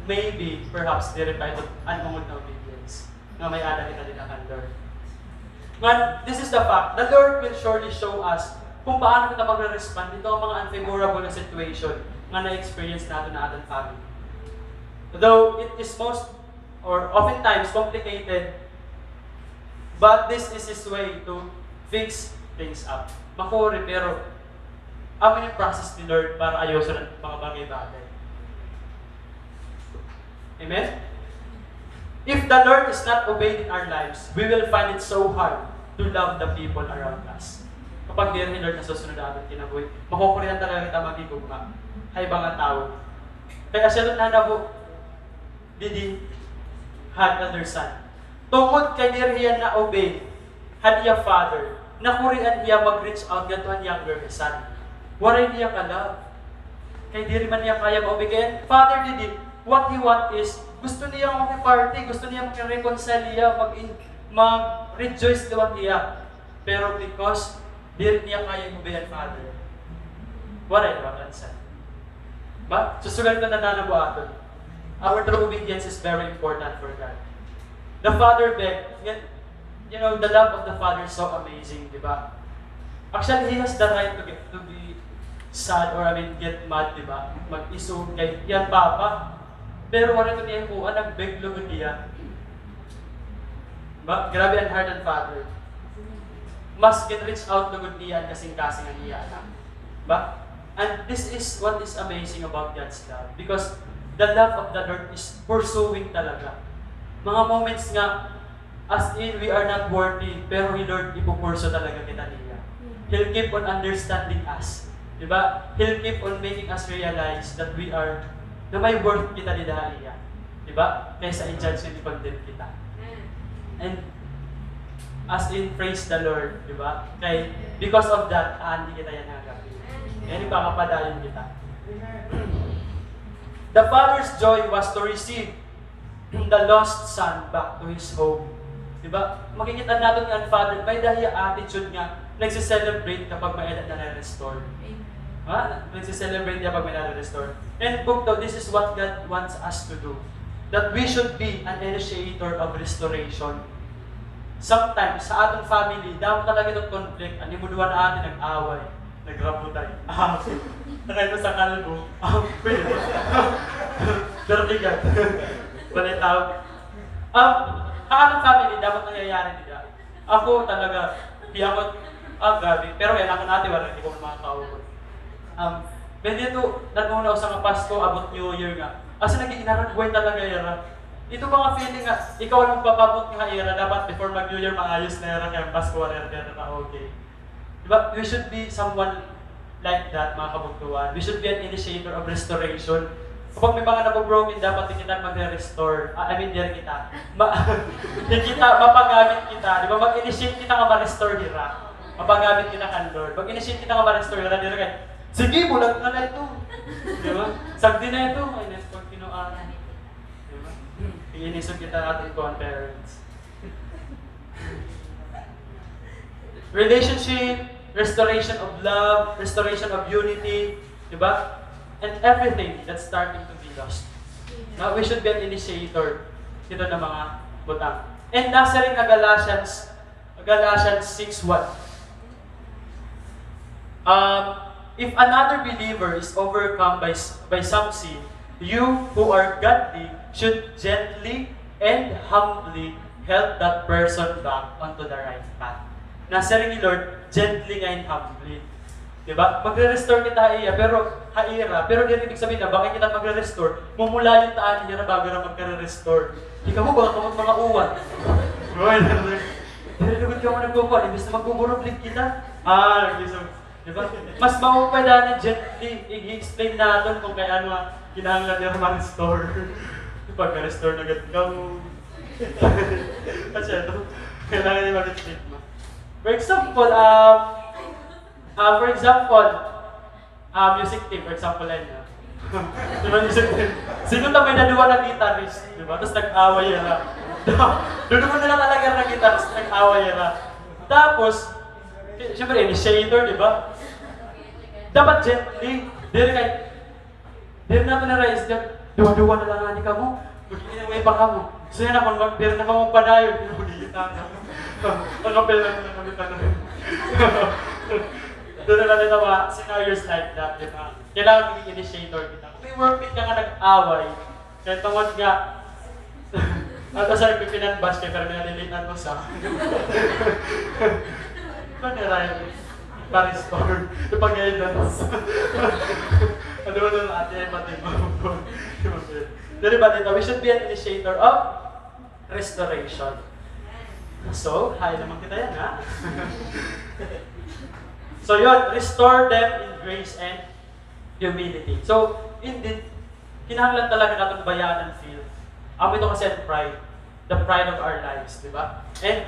maybe, perhaps, diri pa ito an ungod na obedience. nga may-ada kita dida kan Lord. Ngan, this is the fact, the Lord will surely show us kung paano kita magre-respond dito nga mga unfavorable na situation nga na-experience naton ha aton family. Though it is most or oftentimes complicated, but this is His way to fix things up. Makuri, pero amo ini process ni Lord para ayoson an mga bagay-bagay. Amen? If the Lord is not obeyed in our lives, we will find it so hard to love the people around us. Kapag diri ni Lord nasusunod ha aton kinabuhi, makukurian talaga kita maghigugma ha iba nga tawo. Kay asya ito nanabo didi han elder son. Tungod kay diri hiya na-obey han iya father, nakurian hiya mag-reach out ngadto han younger son. Waray niya ka-love. Kay diri man niya kaya ma-obey. Kay an father didi, what he want is, gusto niya nga maki-party, gusto niya maki-reconcile hiya, mag-in-, mag-rejoice liwat hiya. Pero because diri niya kaya i-obey an father, waray liwat an son. Ba? Susugal ko na nanabo aton. Our true obedience is very important for God. The father begged, yet, you know, the love of the father is so amazing, di ba? Actually, he has the right to get, to be sad or, I mean, get mad, di ba? Mag-isog kay iya papa. Pero wala ito niya kuha, nag-beg lugod niya. Ba? Grabe an heart han father. mas gin-reach out lugod niya an kasingkasing han iya anak. Ba? And this is what is amazing about God's love, because the love of the Lord is pursuing talaga. Mga moments nga, as in, we are not worthy, pero hi Lord, ipupurso talaga kita niya. He'll keep on understanding us. Di ba? He'll keep on making us realize that we are, na may worth kita dida ha iya. Di ba? Kaysa i-judge nga i-condemn kita. And as in, praise the Lord, di ba? Kay, because of that, andi kita yana nga gab-i. Kay nagpakapadayon kita. The father's joy was to receive the lost son back to his home. Di ba? Makikita naton nga an father, may-ada hiya attitude nga nagse-celebrate kapag may-ada nare-restore. Ha? Nagse-celebrate hiya pag may nare-restore. And bugto, this is what God wants us to do. That we should be an initiator of restoration. Sometimes, sa aton family, damo talaga iton conflict. An imo duha nga ate nag-away, nagrabutay. Ah, nakainom sa kalbo. Ah, pwede ba? Pero bigat. Wala tawag. Um, sa aton family, dapat nangyayari dida. Ako talaga, di ako, ah, grabe. Pero yan, ako ate, wala, di ko makakaaway. Um, pwede to, nag-una usa nga Pasko, abot New Year nga. As in, nag-iinaragway talaga ira. Ito ba nga feeling nga, ikaw an magpapaabot nga ira, dapat before mag-New Year, maayos na ira, kay an Pasko, wala ira, ira, okay. Di ba? We should be someone like that, mga kabugtuan. We should be an initiator of restoration. Kapag may mga nabobroken, dapat kita magre-restore. Ah, I mean, diri kita. Ma-, di kita, mapagamit kita. Di ba? Mag-initiate kita nga ma-restore dira. Mapagamit kita kan Lord. Mag-initiate kita nga ma-restore dira. Diri kay, sige, bulag na na ito. Di ba? Sagdi na ito. Ay, next pag kinuha. Di ba? Iinisog kita natin ko ang parents. Relationship, restoration of love, restoration of unity, di ba? And everything that's starting to be lost. Now, we should be an initiator dito ng mga butang. And nasiring nga Galatians, Galatians six one. Um, if another believer is overcome by s-, by some sin, you who are godly should gently and humbly help that person back onto the right path. Nasiring ni Lord, gently nga and humbly. Di ba? Magre-restore kita ha iya, pero ha ira, pero diri ibig sabihin na bangin kita magre-restore, mumulayon ta anhi hira bago hira magkare-restore. Di kamo, baka kamo mga uwan. Uy, diri lugod kamo nagkukuan, imbis na magbuburublig kita. Ah, nagbiso. Di ba? Mas maupay dani gently, i-explain naton kung kay ano nga kinahanglan nira ma-restore. Pagka-restore na gad kamo. Kasi ito, kailangan niya mag-explain mo. For example, um, ah, for example, ah, music team, for example, ayun, ah. Di ba, music team? Sigon ta may-ada duha nga guitarist, di ba? Tapos nag-away hira. Duduha na la talaga nga guitarist, nag-away hira. Tapos, si-, siyempre, initiator, di ba? Dapat gently. Diri kay, diri naton na-realize nga, duha-duha na la ngani kamo. Mag-inaway pa kamo. So, yana, kon mag-, diri na kamo padayon, magkikita na. Ang kapila na kami tanan. Doon na lang yung mga scenarios like that, di ba? Kailangan maging initiator kita. Kung may workmate ka nga nag-away, kay tungod nga, ato sa nagpipinanbas kay pero nalilitan mo sa. Ano, Ryan? Pa-restore. Ipa-guidance. Ano, ano, ate, pati mo. Diri ba dito? We should be an initiator of restoration. So, high naman kita yana, ha? So, yun, restore them in grace and humility. So, indeed, kinahanglan talaga naton bayaan an fear. Amo ito kasi an pride. The pride of our lives, di ba? And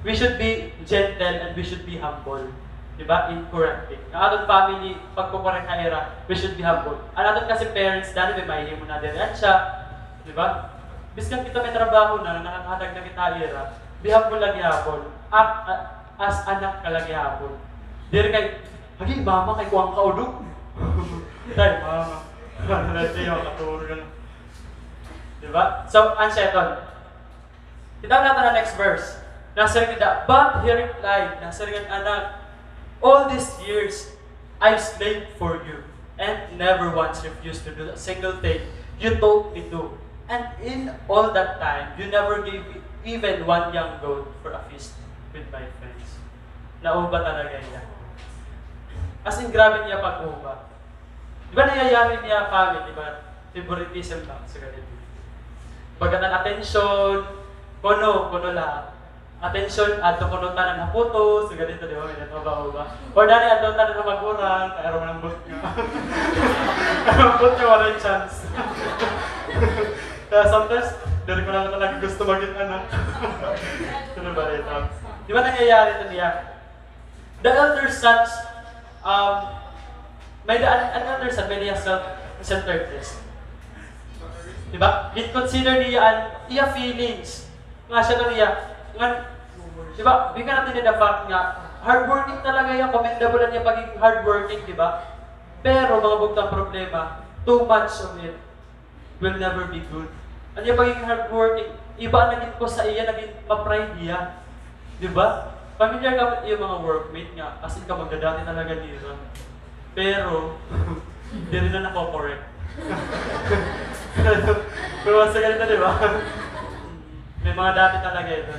we should be gentle and we should be humble. Di ba? In correcting. An aton family, pagkukorek ha ira, we should be humble. An aton kasi parents, dani may mahihimo na diri an siya. Di ba? Biskan kita may trabaho na, nakakahatag na kita ha ira, be humble la gihapon. Act, a-, as anak ka la gihapon. Diri kay, "Agi, mama, kay kuan ka udog." Tay, mama. Ano na ito yung katulog na. Di ba? So, an siya ito. Kita naton an next verse. Nasiring dida, but he replied, nasiring an anak, "All these years, I've slaved for you and never once refused to do a single thing you told me to. And in all that time, you never gave me even one young goat for a feast with my friends." Nauba talaga hiya. As in, grabe niya pag-uba. Di ba nangyayari niya kami, di ba? Favoritism lang sa ganito. Pagkatan attention, kuno, kuno lahat. Attention, adto kuno tanan ha puto, sa ganito, di ba? May natuba-uba. Or dali, adto tanan ha magurang, kay aron man ambot niya. Aron ambot niya, waray chance. Kaya sometimes, diri ko na talaga gusto maging anak. Ano ba ito? Di ba nangyayari ito niya? The elder sons, um, may-ada an, an elder son, may-ada iya self-centeredness. Di ba? Gin-consider niya an iya feelings. Nga siya na niya, nga, di ba? Bigyan natin niya the fact nga, hardworking talaga yan, commendable an iya pagiging hardworking, di ba? Pero, mga bugtong problema, too much of it will never be good. An iya pagiging hardworking, iba an nagin cause sa iya, nagin ma-pride hiya. Di ba? Familiar ka with iyong mga workmate nga, as in ka magdadati talaga nira. Pero, diri na nako-correct. Pero sa ganito, di ba? May mga dati talaga ito.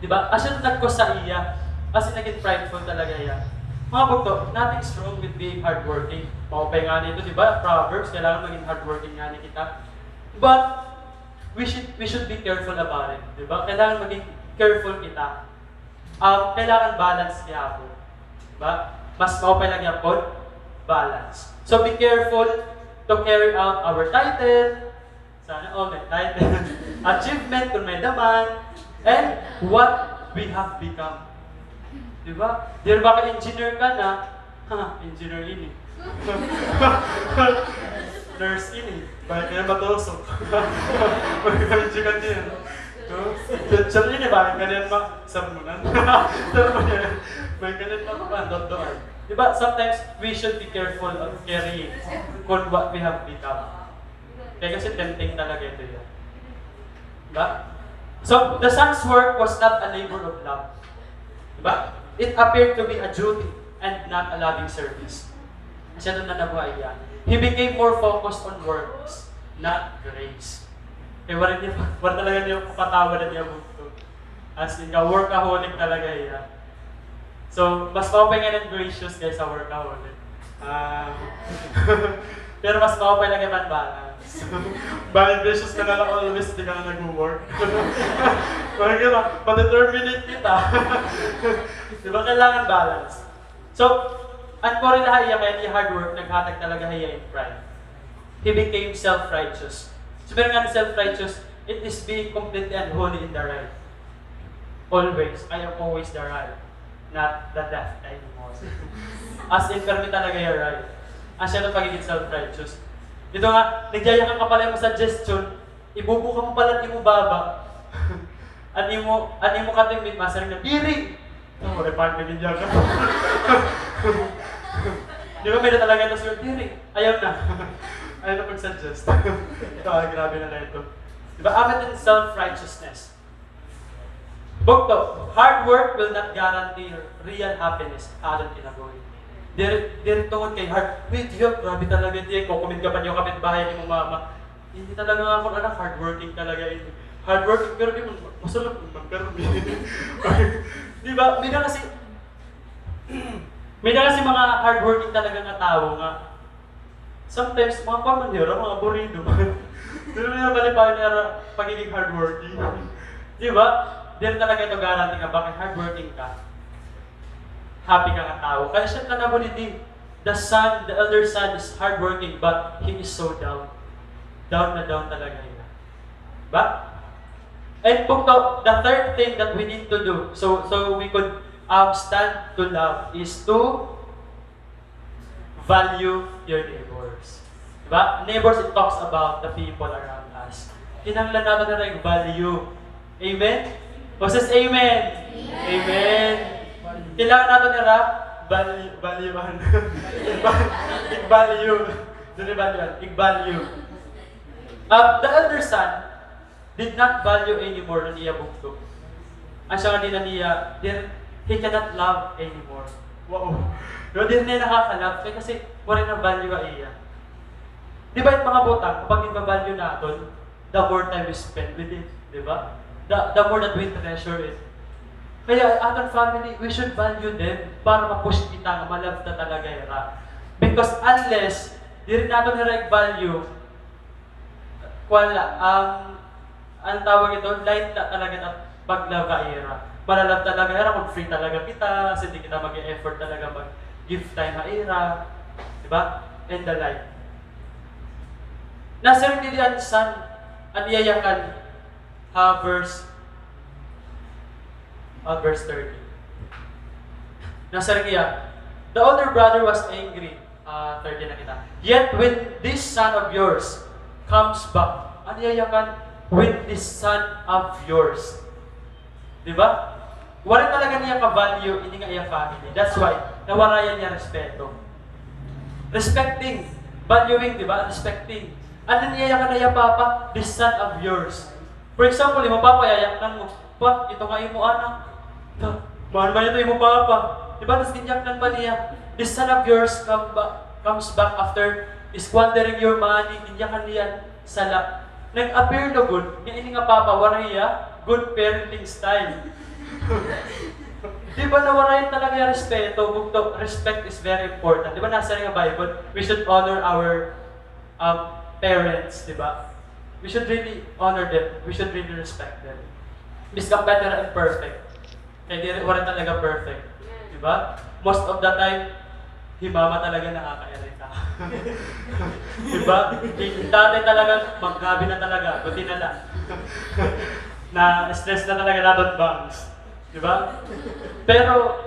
Di ba? As in, nag-cause sa iya. As in, naging prideful talaga iya. Mga bugto, nothing's wrong with being hardworking. Maupay ngani ito, di ba? Proverbs, kailangan maging hardworking ngani kita. But, we should, we should be careful about it. Di ba? Kailangan maging careful kita. Um, kailangan balance gihapon. Di ba? Mas maupay la gihapon, balance. So, be careful to carry out our title, Sana all, may title, achievement, kon may-ada man, and what we have become. Di ba? Diri ba kay engineer ka na, ha, engineer ini. Nurse ini, bangin ka niyan matusok. Mag-engineer ka niyan. No? Teacher ini, bangin ka niyan ma-, sermonan. Sermonan. Bangin ka niyan ma-, ma-, dodoan. Di ba, sometimes we should be careful of carrying kon what we have become. Kaya kasi tempting talaga ito yan. Diba? So, the son's work was not a labor of love. Diba? It appeared to be a duty and not a loving service. Kasi ito na nabuhay niya. He became more focused on works, not grace. Kaya wala niya, wala talaga niya kapatawaran niya bugto. As in, ka-workaholic talaga iya. So, mas maupay nga ng gracious kaysa workaholic. Ah, pero mas maupay lagi man balance. Bangin gracious ka na lang always, di ka na nag-work. Parang gano'n, ma-determinate kita. Di ba, kailangan balance. So, an kuri la ha iya, kay an iya hard work, naghatag talaga ha iya hin pride. He became self-righteous. So, pero nga self-righteous, it is being completely and wholly in the right. Always, I am always the right. Not the left anymore. As in, permi talaga iya right. Asya it pagiging self-righteous. Dito nga, nagyayakan ka pa la hin mga suggestion, ibubuka mo pa la it imo baba. An imo, an imo ka-teammate, masiring na, "Diri!" No, may pagkagidya ka. Di ba, may-ada talaga ito, "Sir, diri. Ayaw na." Ayaw na pag-suggest. Ito, ah, grabe na na ito. Di ba, apat in self-righteousness. Bugto, hard work will not guarantee real happiness ha aton kinabuhi. Diri, diri tungod kay hard, wait, yun, grabe talaga ito, eh, kukumit ka pa niyo kapitbahay ni mo mama. Ini talaga nga akon anak, hardworking talaga ini. Hardworking, pero di man, masulog man, pero di. Di ba? May-ada kasi, may-ada kasi mga hardworking talaga nga tawo nga sometimes, mga kuan man nira, mga aburido man. Pero may malipayon nira pagiging hardworking. Di ba? Diri talaga ito guarantee nga bakit hardworking ka, happy ka nga tawo. Kaya siya ka na mo didi. The son, the elder son is hardworking, but he is so down. Down na down talaga hiya. Ba? And bugto, the third thing that we need to do, so, so we could, um, stand to love, is to value your neighbors. Diba? Neighbors, it talks about the people around us. Kinahanglan naton nira i-value. Amen? Who says amen? Amen. Kailangan naton nira value, valuehan. I-value. Diri valuehan, i-value. Uh, the elder son did not value anymore an iya bugto. Asya nga diri na niya, dir-, he cannot love anymore. Wow. Pero diri na niya nakaka-love kay kasi waray na value ha iya. Di ba it mga butang, kapag iba-value naton, the more time we spend with it, di ba? The, the more that we treasure it. Kaya aton family, we should value them para ma-push kita nga ma-love ta talaga hira. Because unless diri naton hira i-value, kuan la, um, ano tawag ito, light la talaga ta pag-love ha ira. Ma-love talaga hira kung free talaga kita, kasi di kita mag-effort talaga mag-give time ha ira, di ba? And the like. Nasiring didi an son, an iya yakan, ha verse, ah, verse thirty. Nasiring iya, the older brother was angry. Ah, thirty na kita. Yet when this son of yours comes back, ano iya yakan? When this son of yours. Di ba? Waray talaga niya ka-value ini nga iya family. That's why, nawarayan niya respeto. Respecting, valuing, di ba? Respecting. Ano niya yakan iya papa? This son of yours. For example, imo papa, yayaknan mo, "Pa, ito nga imo anak. Ta, mahal man ito imo papa." Di ba? Tas ginyaknan pa niya. This son of yours come ba-, comes back after squandering your money, ginyakan niya sala. Nag-appear lugod nga ini nga papa, waray hiya good parenting style. Di ba, nawarayan talaga iya respeto? Bugto, respect is very important. Di ba, nasiring ha Bible, we should honor our, um, parents, di ba? We should really honor them. We should really respect them. Miskan pa hira imperfect. Kay diri, waray talaga perfect. Di ba? Most of the time, hi mama talaga nakakairita. Di ba? Hi tatay talaga, maggrabe na talaga. Buti na la. Na-stress na talaga naton bangs. Di ba? Pero,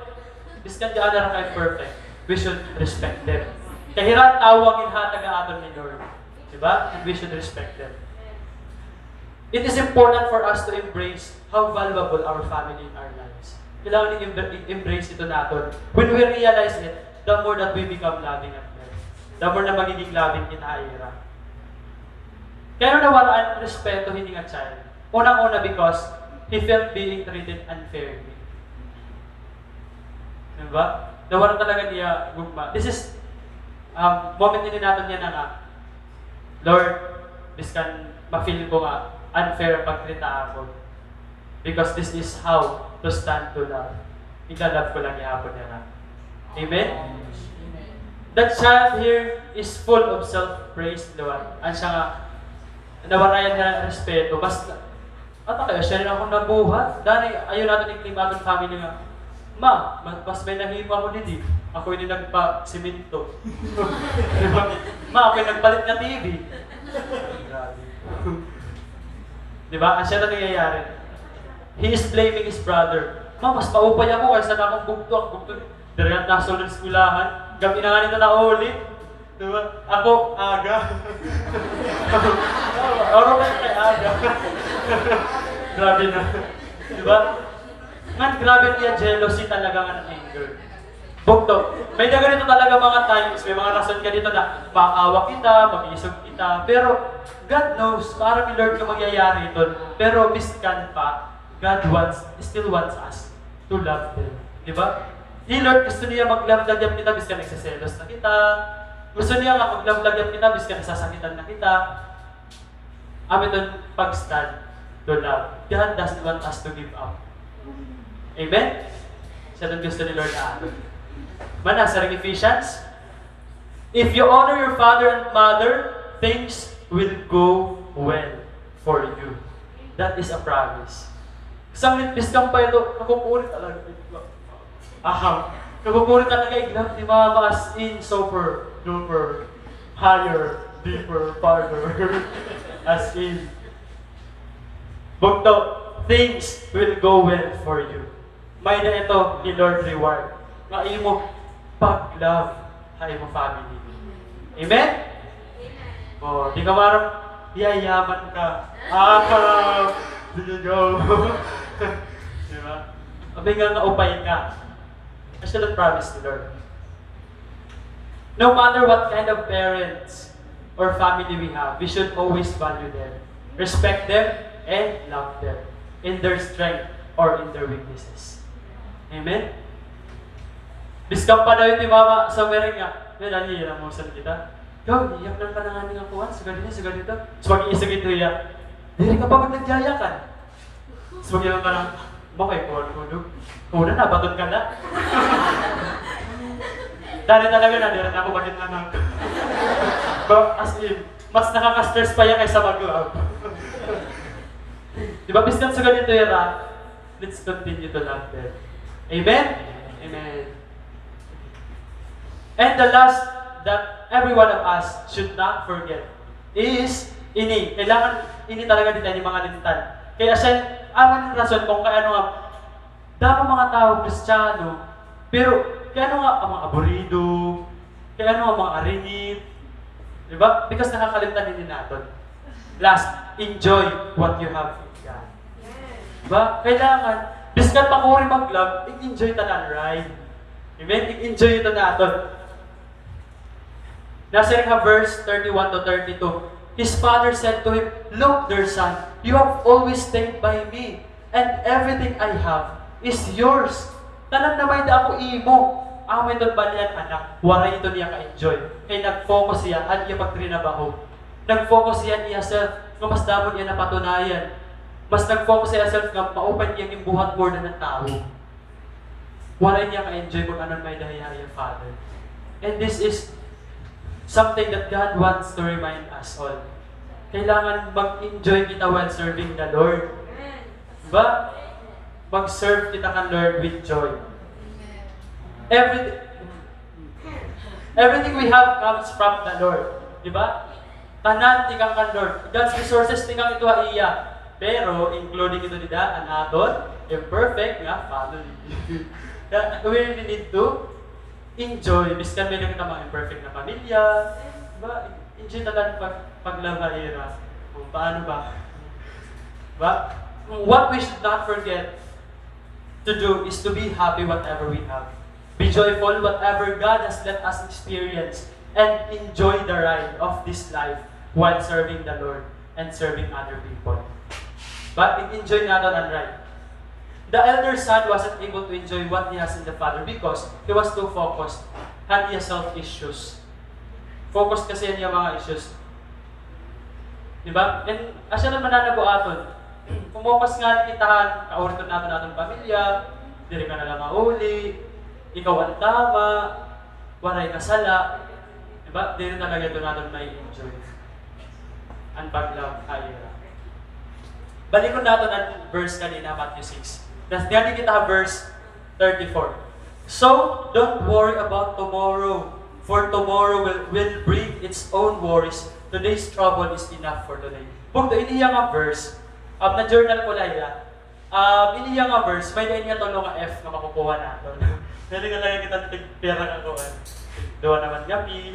biskan gaano ra ka imperfect, we should respect them. Kay hira an tawo nga ginhatag ha aton ni Lord. Di ba? And we should respect them. It is important for us to embrace how valuable our family in our lives. Kailangan i-embrace ito naton. When we realize it, the more that we become loving at them, the more na magiging loving kita ha ira. Kay ano nawara an respeto hini nga child? Unang-una, because he felt being treated unfairly. Di ba? Nawara talaga niya gugma. This is, um, moment ini naton yana nga, "Lord, biskan ma-feel ko nga unfair an pagtrita ha akon, because this is how to stand to love. Ika-love ko la gihapon yana." Amen? That child here is full of self-praise, di ba? An siya nga, nawarayan niya respeto. Mas, ata kay siya rin an akon nabuhat. Danay, ayaw naton i-claim aton family nga, "Ma, ma-, mas may nahimo ako didi. Ako ini nagpasimento." Di ba? "Ma, ako ini nagpalit nga T V." Grabe. Di ba? An siya na nangyayari. He is blaming his brother. "Ma, mas maupay ako kaysa an akon bugto. Akon bugto, diri na nasulod eskwelahan. Gab-i na ngani ito naulit." Di ba? Ako, aga. Oro kay, kay aga. Grabe na. Di ba? Ngan grabe niya jealousy talaga ngan anger. Bugto. May-ada ganito talaga mga times, may mga rason ganito na maawa kita, mag-isog kita. Pero God knows, maaram hi Lord nga mangyayari iton. Pero miskan pa, God wants, still wants us to love them. Di ba? Hi Lord gusto niya mag-love la gihap kita, biskan nagseselos na kita. Gusto niya nga mag-love la gihap kita, biskan nasasakitan na kita. Amo iton pag-stand to love. God doesn't want us to give up. Amen? Siya iton gusto ni Lord nga aton. Mana, sa Ephesians, "If you honor your father and mother, things will go well for you." That is a promise. Sanglit, biskan pa ito, nakukuri talaga. Aha. Nakukuri talaga, i-love ni mama as in super duper, higher, deeper, farther. As in. Bugto, things will go well for you. May-ada ito ni Lord reward nga imo pag-love ha imo family. Amen? O, di ka maaram, yayaman ka. Ah, there you go. Di ba? Abi nga nga upay ka. Asya la an promise ni Lord. No matter what kind of parents or family we have, we should always value them, respect them, and love them in their strength or in their weaknesses. Amen? Biskan pa daw ito hi mama sa meringa, may dali, namusan kita. Ikaw, iyak lang ka na nga nga kuwan, sugad ini, sugad ito. So, mag-iisog ito hiya. Diri ka pa magyayakan. So, mag-iyak ka lang. Makay kuan ko, Dok. Una, nabaton ka na. Dali talaga na, diri na ako bakit anak. Ba, as in, mas nakaka-stress pa iya kaysa mag-love. Di ba, biskan sugad ito, ira, let's continue to love them. Amen? Amen. And the last that every one of us should not forget is ini. Kailangan ini talaga di tayo mangalimtan. Kaya siya, amo an rason kung kay ano nga, damo mga tawo Kristiyano, pero kay ano nga an mga aburido, kay ano nga mga aringit, di ba? Because nakakalimtan ini naton. Last, enjoy what you have in God. Di ba? Kailangan, biskan makuri mag-love, i-enjoy ta na an ride. Amen? I-enjoy ito naton. Nasiring ha verse thirty-one to thirty-two, his father said to him, "Look, dear son, you have always stayed by me, and everything I have is yours." Tanan na may-ada ako imo. Amo iton balian, anak. Waray ito niya ka-enjoy. Kay nag-focus siya han iya pagtrinabaho. Nag-focus siya han iya self, nga mas damo niya napatunayan. Mas nag-focus siya self nga maupay iya ginbuhat more than an tawo. Waray niya ka-enjoy kon ano an may-ada hiya ha iya father. And this is something that God wants to remind us all. Kailangan mag-enjoy kita while serving the Lord. Di ba? Mag-serve kita kan Lord with joy. Every, everything we have comes from the Lord. Di ba? Tanan tikang kan Lord. God's resources tikang ito ha iya. Pero, including ito dida, an aton imperfect nga family. Kaya, we really need to enjoy. Biskan may-ada kita mga imperfect na pamilya. Di ba? Enjoy talaga pag, pag-love ha ira. Kung paano ba? Ba? What we should not forget to do is to be happy whatever we have. Be joyful whatever God has let us experience and enjoy the ride of this life while serving the Lord and serving other people. But i-enjoy naton an ride. The elder son wasn't able to enjoy what he has in the father because he was too focused han iya self issues. Focus kasi an iya mga issues. Di ba? And asya naman na buhaton. Kung focus nga kita han kauriton naton, aton pamilya, diri ka na la mauli, ikaw an tama, waray ka sala, di ba? Diri talaga ito naton ma-enjoy an pag-love ha ira. Balikon naton an verse kanina, Matthew six. Nganhi kita ha verse thirty-four. So, don't worry about tomorrow, for tomorrow will, will bring its own worries. Today's trouble is enough for today. Bugto, ini hiya nga verse, um, na-journal ko la hiya. Um, ini hiya nga verse, may-ada ini nga tulo nga F nga makukuha naton. Diri nga lagi kita tig pira ka kuan. Duha naman nga P.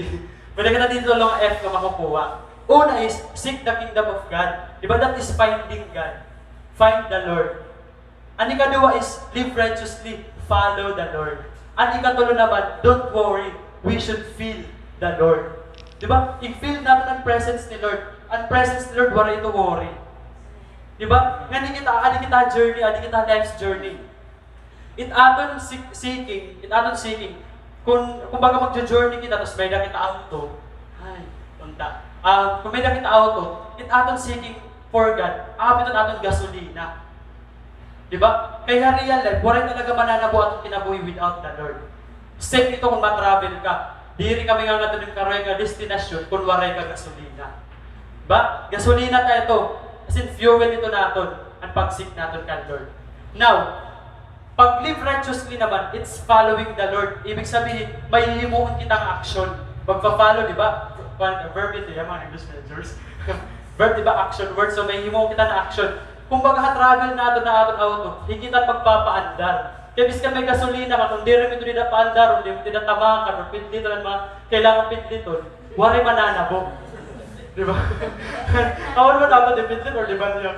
May-ada kita didi tulo nga F nga makukuha. Una is, seek the kingdom of God. Di ba, that is finding God. Find the Lord. An ikaduha is live righteously, follow the Lord. An ikatulo naman, don't worry, we should feel the Lord. Di ba? I-feel naton an presence ni Lord. An presence ni Lord, waray ito worry. Di ba? Nganhi kita, adi kita journey, adi kita life's journey. It aton seek-, seeking, it aton seeking. Kung, kumbaga, magjo-journey kita, tapos may-ada kita auto. Ay, unta. Ah, kung may-ada kita auto, it aton seeking for God, amo iton aton gasolina. Di ba? Kay ha real life, waray talaga mananabo aton kinabuhi without the Lord. Same ito kung ma-travel ka. Diri ka mangangadto hin karuhay nga destinasyon kung waray ka gasolina. Ba? Gasolina ta ito. As in, fuel ito naton, an pag-seek naton kan Lord. Now, pag-live righteously naman, it's following the Lord. Ibig sabihin, may hihimuon kita nga aksyon. Magpa-follow, di ba? Kuan, verb ito, yung mga English majors. Verb, di ba? Action word. So, may hihimuon kita nga aksyon. Kumbaga, ha travel naton na aton auto, higit an magpapaandar. Kay biskan may gasolina ka, kung diri mo ito dida paandaron, di mo dida tamakan, o pidliton an mga kailangan pidliton, waray mananabo. Di ba? Awan man dapat ipidlit or di banyak.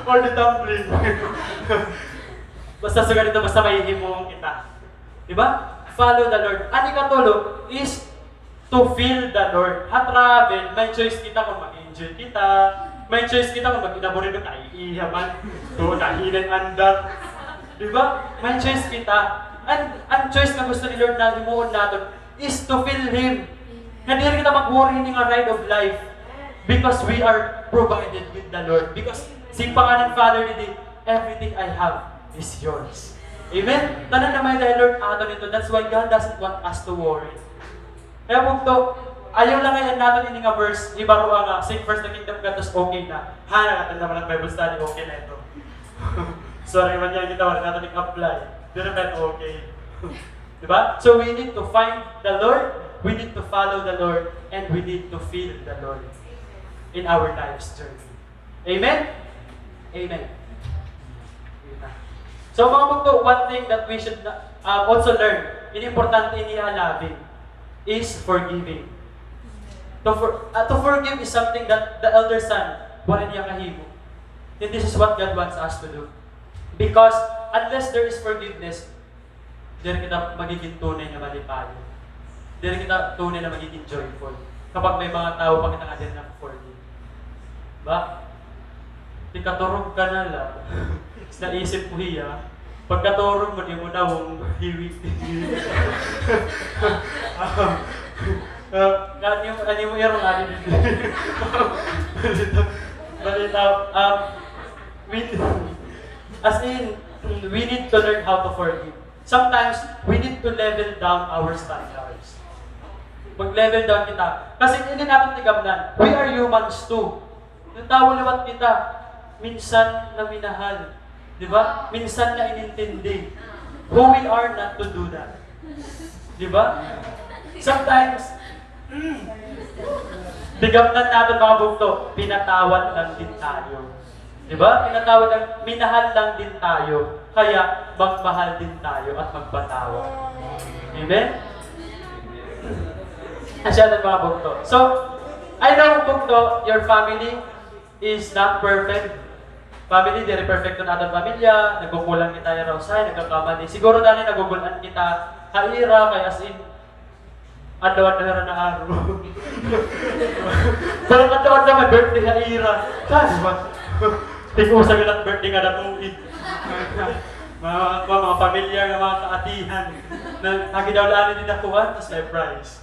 Or di tumbling. Basta sugad ito, basta may himuon kita. Di ba? Follow the Lord. An ikatulo is to feel the Lord. Ha travel, may choice kita kung mag-enjoy kita. May choice kita kung mag-inaburido ka, iiha man. Doon, nahilin andar. Di ba? May choice kita. An, an choice nga gusto ni Lord na himuon naton is to feel Him. Nga diri kita mag-worry hini nga ride of life. Because we are provided with the Lord. Because siring pa ngani han Father didi, "Everything I have is yours. Amen? Tanan na may-ada hi Lord aton ito. That's why God doesn't want us to worry. Kaya bugto, ayaw la ngay-an naton ini nga verse, hibaroa nga, seek first the kingdom of God, tas okay na. Ha, nakatanda man an Bible study, okay na ito. Sorry man, yan kita, waray naton i-apply. Diri na ito okay. Di ba? So we need to find the Lord, we need to follow the Lord, and we need to feel the Lord in our life's journey. Amen? Amen. So, mga bugto, one thing that we should, uh, also learn, ini importante ini ha loving, is forgiving. To for-, uh, to forgive is something that the elder son, waray niya kahimo. And this is what God wants us to do. Because unless there is forgiveness, diri kita magiging tunay na malipayon. Diri kita tunay na magiging joyful. Kapag may mga tawo pa kita nga diri na forgive. Ba? Ikaturog ka na la. Naisip ko hiya. Pagkaturog mo, di mo na mong hiwi. Ah, ano yung, ano yung iro nga, di, di, di. Balita, balita, um, we, as in, we need to learn how to forgive. Sometimes, we need to level down our standards. Mag-level down kita. Kasi ini naton tigamnan, we are humans too. Natawo liwat kita. Minsan naminahal. Di ba? Minsan nainintindi. Who we are not to do that. Di ba? Sometimes, mm, tigamnan naton, mga bugto, pinatawad lang din tayo. Di ba? Pinatawad lang, minahal lang din tayo. Kaya magmahal din tayo at magpatawad. Amen? Asya na, mga bugto. So, I know, bugto, your family is not perfect. Family, diri perfect an aton pamilya. Nagkukulang kita hira usahay, nagkakamali. Siguro, danay nagugul-an kita ha ira, kay as in, adlaw-adlaw hira naaro. Pero adlaw-adlaw may birthday ha ira. Di ba? Tig-usa gud an birthday kada tuig. Mga, mga, mga pamilyar nga mga kaatihan. Na, lagi daw la ini dida kuan, tas may prize.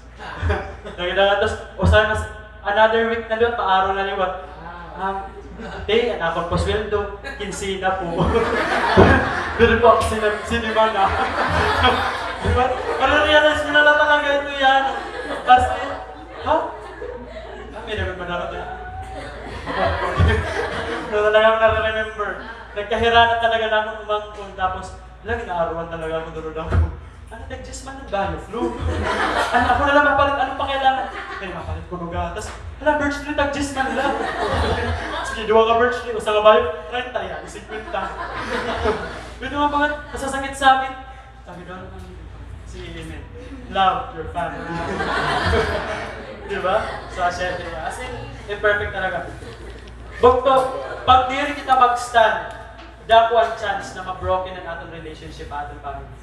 Lagi daw la, tas usa na, another week na liwat, maaro na liwat. Um, te, an akon pasweldo, kinse na po. Diri po ako sina-, sinimana. Di ba? Para-realize mo na lang talaga ito yan. Kasi, ha? Ah, may dapat ba dapat yan? Na talaga ako nare-remember. Nagkahiranan talaga na akong umangkon. Tapos, lagi naaruan talaga ako, durod ako. Ano, tag-diyes man la an bayot, no? Ano, ako na lang mapalit, anong pakailangan? Kaya mapalit ko no gatas. Hala, birch tree, tag-diyes man la. Sige, duha ka birch tree, usa ka bayot, treinta yan, singkwenta. Pwede mga pangat, masasakit sa akin. Sabi daw naman, sige, amen. Love your family. Di ba? So, asya, di ba? As in, imperfect talaga. Bugto, pag diri kita mag-stand, dako an chance na ma-broken an aton relationship, aton family.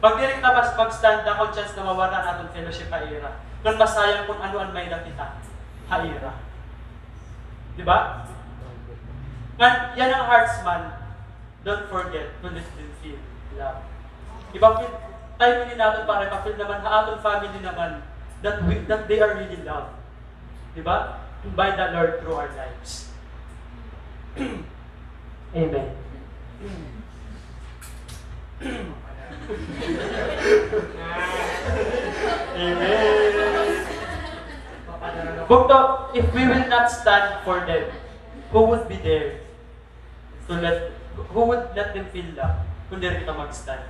Pag diri kita mas mag-stand, dako an chance na mawara an aton fellowship ha ira. Ngan masayang kun ano an may-ada kita ha ira. Di ba? Ngan, yana nga hearts man, don't forget to let them feel love. Ipa-feel, time ini naton para ipa-feel naman ha aton family naman that we, that they are really loved. Di ba? By the Lord through our lives. Amen. Amen. Bugto, if we will not stand for them, who would be there to let, who would let them feel love kung diri kita mag-stand?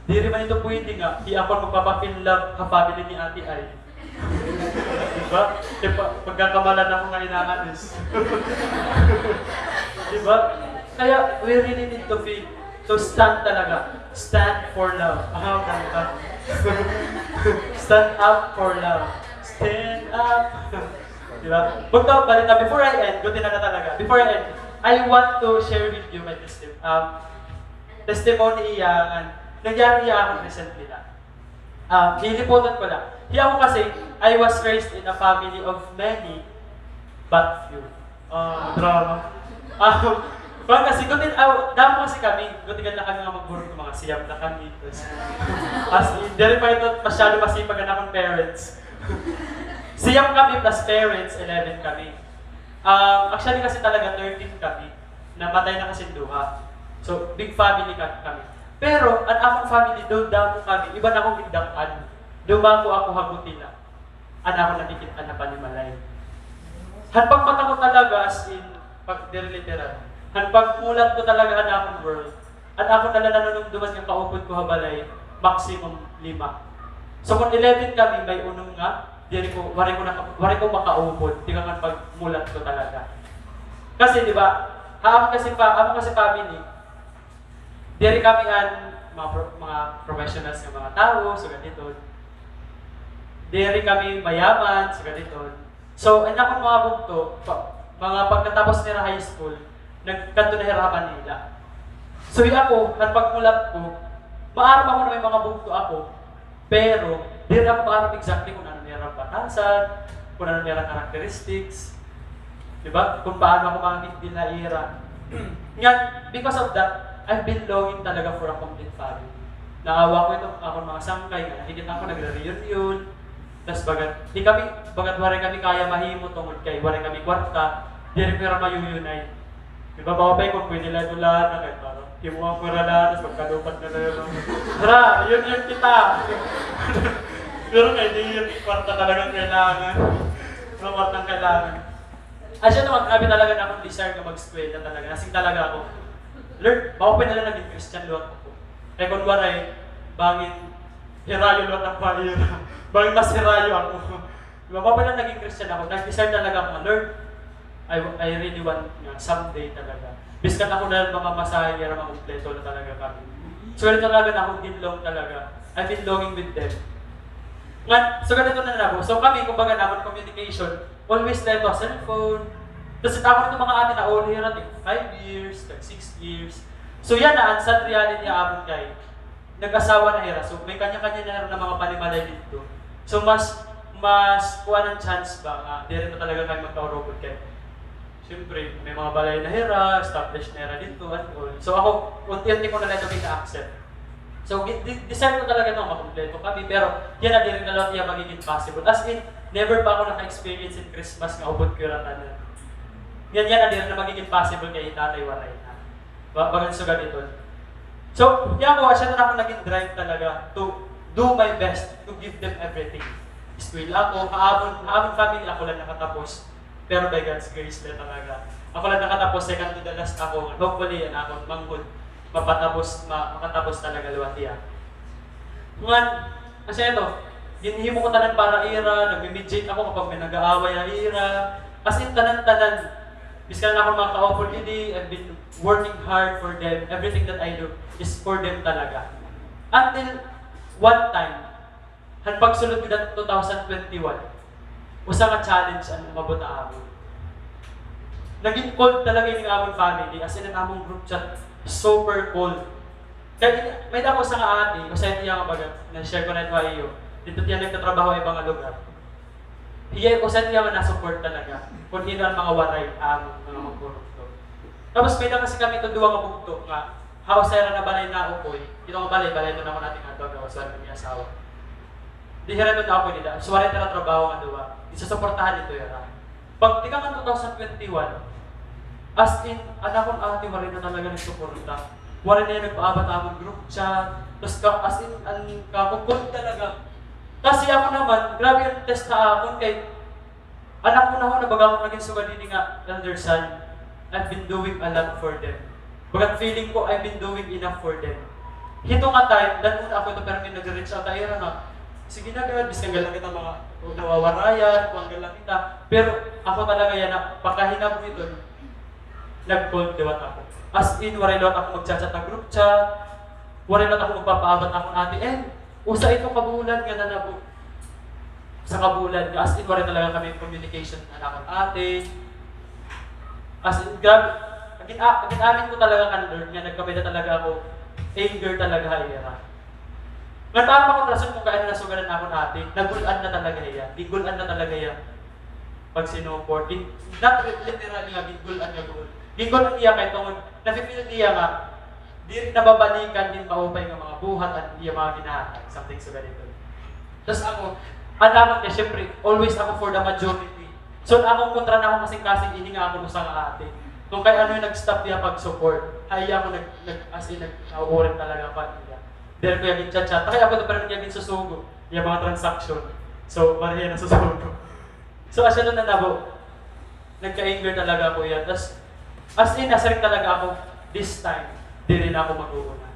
Diri man ito pwede nga, di ako an magpapa-feel love ha family ni Ate Ay. Di ba? Kay pa-, pagkakamalan ako nga inaalis. Di ba? Kaya, we really need to feel, to stand talaga. Stand for love. Ah, kanta. Stand up for love. Stand up. Di ba? Bugto, balita, before I end, guti na na talaga. Before I end, I want to share with you my testim-, um, testimony iya, and nangyari iya akon recently na. Ah, hiliputan ko la. Hi ako kasi, I was raised in a family of many, but few. Ah, drama. Ah, kuan kasi, guti, ah, damo kasi kami, guti na kami nga magburog, mga siyam na kami. Tas, as in, diri pa ito masyado masipag an akon parents. Siyam kami plus parents, eleven kami. Ah, actually kasi talaga, thirteen kami. Namatay na kasi duha. So, big family ka-, kami. Pero, an akon family, though damo kami, iba an akon gindak-an. Dumako ako ha Gutila. An akon nakikit-an na panimalay. Han pagmata ko talaga, as in, pag diri literal. Han pagmulat ko talaga han akon world. An akon na la nanunumduman nga kaupod ko ha balay, maximum lima. So, kon eleven kami, may unom nga, diri ko, waray ko naka-, waray ko makaupod, tikang han pagmulat ko talaga. Kasi, di ba, ha, amon kasi pa, amon kasi family, diri kami an mga pro-, mga professionals nga mga tawo, sugad hiton. Diri kami mayaman, sugad hiton. So, an akon mga bugto, pa-, mga pagkatapos nira high school, nagkadto na hira ha Manila. So, hi ako, han pagmulat ko, maaram ako nga may mga bugto ako, pero diri ako maaram exactly kon ano nira batasan, kon ano nira characteristics, di ba? Kon paano ako makakitbil ha ira. Ngan, because of that, I've been longing talaga for a complete family. Naawa ko iton akon mga sangkay nga nakikit-an ko nagre-reunion. Tas bagat, di kami, bagat waray kami kaya mahimo tungod kay waray kami kwarta, diri ko hira mayuyunay. Di ba, maupay kon pwede la ito la na kay para himuan ko hira la, tas magkalupad na la ito. Tara, reunion kita! Pero kay di, kwarta talaga an kailangan. Mga kwarta an kailangan. Asya naman, grabe talaga an akon desire nga mag-eskwela talaga. As in talaga ako, Lord, maupay na la naging Christian liwat ako. Kay kon waray, bangin hirayo liwat ako ha ira. Bangin mas hirayo ako. Di ba, maupay na la naging Christian ako. Nag-desire talaga ako nga, Lord, I, I really want nga someday talaga. Biskan ako na la mamamasahe nira, makumpleto na talaga kami. So, ito talaga an akon ginlong talaga. I've been longing with them. Ngan, so, ganito na nabo. So, kami, kumbaga, an amon communication, always la ito cellphone. Tas it akon ito mga ate, nauli hira, tag five years, tag six years. So, yana an sad reality ha amon kay nag-asawa na hira. So, may kanya-kanya na hira nga mga panimalay didto. So, mas, mas kuan an chance ba nga diri na talaga kami magkaurupod kay, siyempre, may mga balay na hira, established na hira didto, and all. So, ako, unti-unti ko na la ito gina-accept. So, gi-, di-, desire ko talaga nga makumpleto kami, pero yana diri na la iya magiging possible. As in, never pa ako naka-experience hin Christmas nga upod ko hira tanan. Yana, yana diri na magiging possible kay hi tatay waray na. Ba-, bagan sugad iton. So, yana ko, asya na akon naging drive talaga to do my best to give them everything. Eskwela ako, ha amon, ha amon family ako la nakatapos. Pero by God's grace la talaga. Ako la nakatapos, second to the last ako. Hopefully, an akon manghod, mapatapos, ma-, makatapos talaga liwat hiya. Ngan, asya ito, ginhimo ko tanan para ira, nagme-mediate ako kapag may nag-aaway ha ira. As in, tanan-tanan. Biskan an akon mga kaupod didi, I've been working hard for them. Everything that I do is for them talaga. Until one time, han pagsulod ko dat two thousand twenty-one, usa nga challenge an umabot ha amon. Naging cold talaga ini nga amon family, as in, an amon group chat, super cold. Kay, may-ada ako usa nga ate, usa it iya nga baga, na-share ko na ito ha iyo. Didto hiya nagtatrabaho ha iba nga lugar. Hiya, usa hiya nga na-support talaga. Kon hin-o an mga waray, ha amon mga magkurupto. Tapos may-ada kasi kami ito duha nga bugto nga, ha usa hira nga balay naukoy. Ito nga balay, balay ito nga akon ate nga duha nga usual nga may asawa. Di hira ito naukoy dida. So, waray hira trabaho nga duha. Ginsusuportahan ito hira. Pagtikang han two thousand twenty-one, as in, an akon ate waray na talaga nagsuporta. Waray na hiya nagpaabat ha amon group chat. Tas ka, as in, an kakukold talaga. Kasi ako naman, grabe an test ha akon kay an akon hunahuna baga ako naging sugad hini nga elder son, I've been doing a lot for them. Bagat feeling ko, I've been doing enough for them. Hito nga time, dan-on ako ito, pero may nag-reach out ha ira nga, sige na, girl, biskan gad la kita mga nawawarayan, kuan gad la kita. Pero ako talaga yana, pagkahinabo ito, nag-cold liwat ako. As in, waray liwat ako mag-chat-chat ha group chat, waray liwat ako magpapaabat ha akon ate. And, usa ito ka bulan nga nanabo. Usa ka bulan nga, as in, waray talaga kami communication han akon ate. As in, grabe, gin-, gin-amin ko talaga kan Lord nga nagkamay-ada talaga ako anger talaga ha ira. Ngan tama kon rason kon kay ano nasugaran akon ate, nagul-an na talaga hiya. Gingul-an na talaga hiya. Pagsinupot. Gin-, not literally nga gingul-an nga gul-an. Gingul-an hiya kay tungod, nafe-feel niya nga, diri na babalikan hin maupay nga mga buhat an iya mga ginahatag, something sugad ito. Tas ako, an akon kay, syempre, always ako for the majority. So, an akon kontra na akon kasingkasing ini nga akon usa nga ate. Kon kay ano yung nag-stop niya pag-support. Kay ako nag, nag, as in, nag-, nauuring talaga pa niya. Diri ko yung chat-chat. Kay ako na parang yung susugo. Yung mga transaction. So, pareha na susugo. So, asya na nabo. Nagka-anger talaga ako yan. Tas, as in, nasiring talaga ako, this time, diri na ako mag-uuna.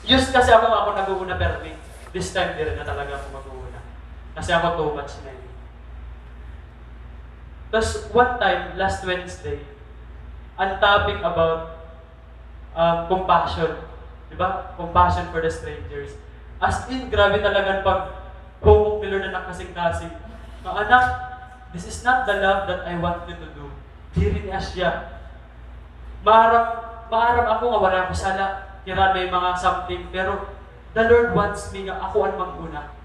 Used kasi ako, ako nag-uuna permi. This time, diri na talaga ako mag-uuna. Kasi ako too much na yun. Tas, one time, last Wednesday, ang topic about um, compassion. Di ba? Compassion for the strangers. As in, grabe talaga ang paghumok ni Lord na nakasing-kasing. Nga, "Anak, this is not the love that I want you to do." Diri ni asya. Maaram, maaram ako nga wala ako sala. Kira may mga something, pero the Lord wants me nga ako ang mag-una.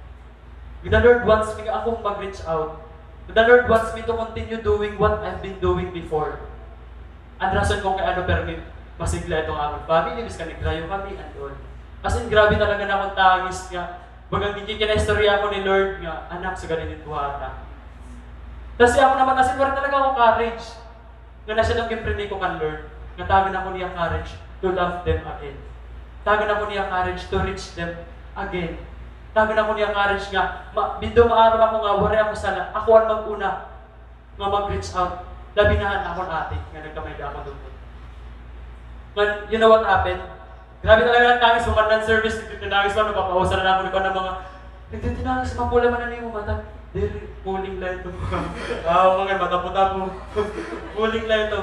The Lord wants me nga akong mag-reach out. The Lord wants me to continue doing what I've been doing before. Ang rason kung kay ano permi masigla ito nga amon family, bis kami grayo kami and all. As in, grabe talaga na akong tangis nga. Bagang gikikinaistorya ako ni Lord nga, "Anak, sugad ini buhata." Kasi ako naman, as in, wala talaga ako courage. Nga na siya nang gimprene ko kan Lord, nga tagan ako niya courage to love them again. Tagan ako niya courage to reach them again. Tagan ako niya courage nga, ma, bindo maaram ako nga, waray ako sala, ako ang mag-una nga mag-reach out. Labi na han akon ate, nga nagkamay-ada ako doon. Nga, you know what happened? Grabe talaga ang tangis, human na an service, nagtitinangis pa, napapausan na ako, di ba, ng mga, nagtitinangis, mapula man na niyo mata. Diri, kuling lang ito. Ah, mga matapo-tapo. Kuling lang ito.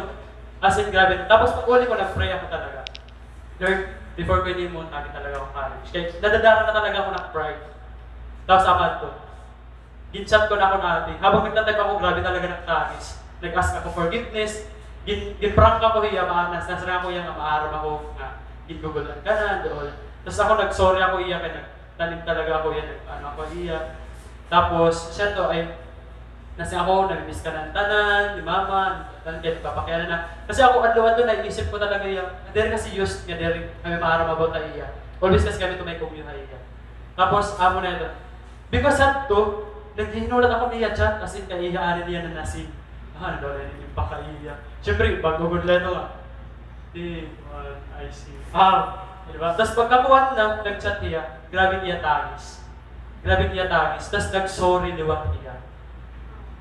As in, grabe. Tapos pag uli ko, nag-pray ako talaga. Lord, before ko ini mo, tagan talaga ako courage. Kaya nadadara na talaga ako ng pride. Tapos, amat ko. Gin-chat ko na ako na ate. Habang nagta-type ako, grabe talaga nagtangis. Nag-ask ako forgiveness. Gin, gin-prank ako hiya, maanas. Nasara ako hiya nga maaram ako nga gingugulan ka na, doon. Tapos ako nag-sorry ako hiya, kaya nagtanim talaga ako hiya, nag-ano ako hiya. Tapos, siya to, ay, nasi ako, namimiss ka ng tanan, ni mama, tanan, kaya nagpapakiana na. Kasi ako, adlaw-adlaw, naiisip ko talaga hiya. Diri kasi used nga, diri kami maaram about hiya. Always kasi kami tumay kumyo hiya. Tapos, amo na ito. Because hadto, naghihinulat ako niya chat, as in, kaiha ani niya na nasing. Ah, ano daw na yun yung pakaiya. Siyempre, bago gud lang ito nga. Eh, ah, I see. Ah, di ba? Tapos pagkakuha na, nag-chat niya, grabe niya tangis. Grabe niya tangis. Tapos nag-sorry liwat niya.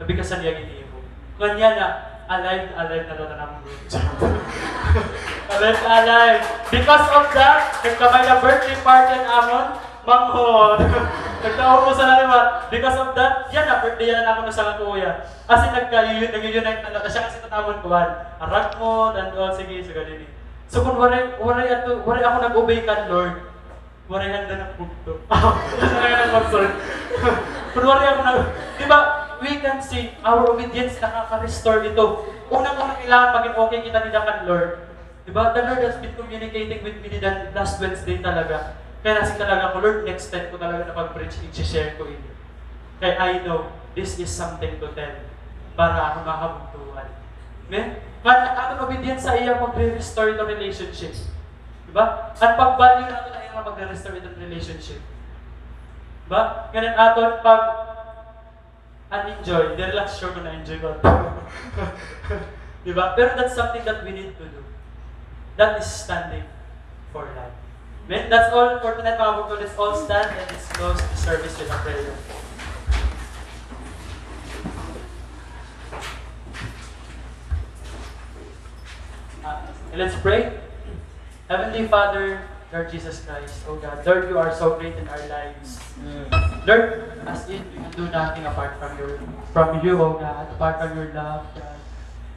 Sabi ka sa niya ginimo. Kanya na, alive na alive na daw na naman. Alive na alive. Because of that, nagkamay na birthday party an amon. Manghod. Nagtaon ko sa naliwat. Because of that, yana, birthday yana na ako na sa kuya. As in, nagka-, nag-unite na, na siya kasi tanamon kuwan. Aragmot, and all, sige, so ganun eh. So, kung waray, waray ato, waray ako nag-obey kan Lord, waray handa ng bugto. Waray ng concern. Kung waray ako nag-, di ba, we can see, our obedience nakaka-restore ito. Unang-unang kailangan maging okay kita nila kan Lord. Di ba? The Lord has been communicating with me din last Wednesday talaga. Kaya nasi talaga ko, "Lord, next time ko talaga na pag-preach, i-share ko ini. Kaya I know, this is something to tell para ako makabugtuan." Amen? Kaya ang aton obedience sa iya, magre-restore ito relationship. Di ba? At pag-value natin na iya, magre-restore ito relationship. Di ba? Ganun aton pag An enjoy. Diri la sure kung na-enjoy ko. Di ba? Pero that's something that we need to do. That is standing for life. Amen? That's all for tonight, mga bugto. Let's all stand and let's close the service with a prayer. Uh, let's pray. Heavenly Father, Lord Jesus Christ, oh God, Lord, you are so great in our lives. Lord, as in, we can do nothing apart from your, from you, oh God, apart from your love, God.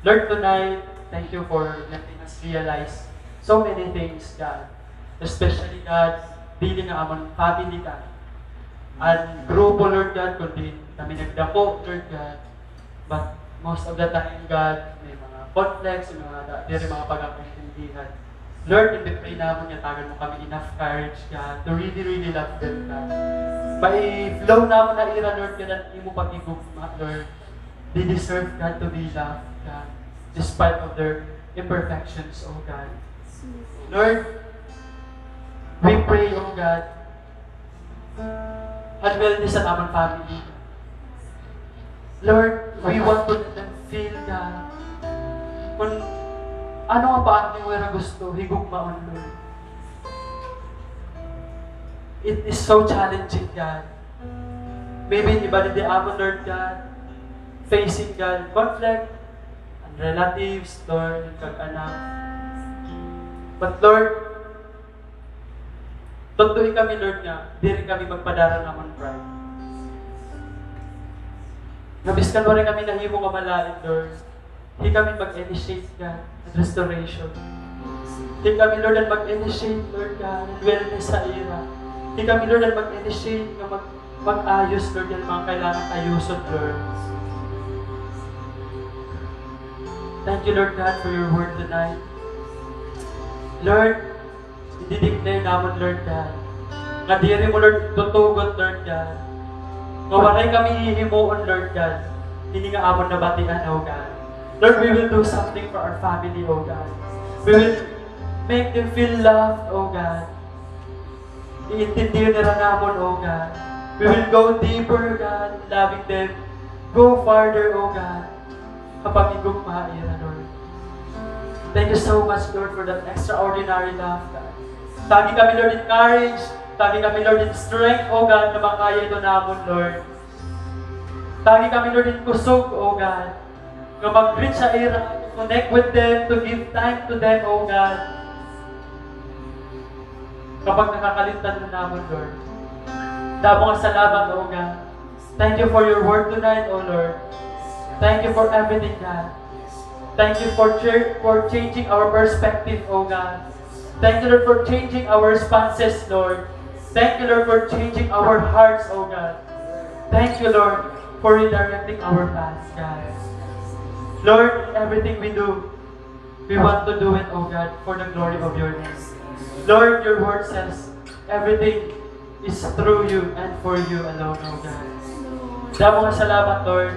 Lord, tonight, thank you for letting us realize so many things, God. Especially, God, dili nga amon family, God. An grupo, Lord God, kundi kami nagdako, Lord God. But most of the time, God, may mga conflicts, may mga da-, diri mga pagkakaintindihan. Lord, ginpipray namon nga tagan mo kami enough courage, God, to really, really love them, God. Mai-flow namon na ira, Lord God, an imo paghigugma, Lord. They deserve, God, to be loved, God, despite of their imperfections, oh God. Lord, we pray, oh God, an wellness an amon family. Lord, we want to let them feel, God, kun Ano nga pa an imo ira gusto higugmaon, Lord? It is so challenging, God. Maybe iba didi amon, Lord God, facing, God, conflict, and relatives, Lord, kag anak. But Lord, tundohi kami, Lord, nga diri kami magpadara han amon pride. Nga biskan waray kami nahimo nga malain, Lord, hikami mag-initiate, God, an restoration. Hikami, Lord, an mag-initiate, Lord God, an wellness ha ira. Hikami, Lord, an mag-initiate nga mag-, mag-ayos, Lord, an mga kailangan ayoson, Lord. Thank you, Lord God, for your word tonight. Lord, i-declare namon, Lord God, nga diri mo, Lord, tutugot, Lord God, nga waray kami hihimuon, Lord God, hini nga amon nabatian, O God. Lord, we will do something for our family, O God. We will make them feel loved, O God. Iintindihi nira namon, O God. We will go deeper, God, in loving them. Go farther, O God. Kapag higugma ira, Lord. Thank you so much, Lord, for that extraordinary love, God. Tagi kami, Lord, in courage. Tagi kami, Lord, in strength, O God, nga makaya ito namon, Lord. Tagi kami, Lord, in kusog, O God, nga mag-reach ha ira, to connect with them, to give time to them, O God. Kapag nakakalimtan na namon, Lord. Damo nga salamat, O God. Thank you for your word tonight, O Lord. Thank you for everything, God. Thank you for cha-, for changing our perspective, O God. Thank you, Lord, for changing our responses, Lord. Thank you, Lord, for changing our hearts, O God. Thank you, Lord, for redirecting our paths, God. Lord, in everything we do, we want to do it, O God, for the glory of your name. Lord, your word says, everything is through you and for you alone, O God. Damo nga salamat, Lord.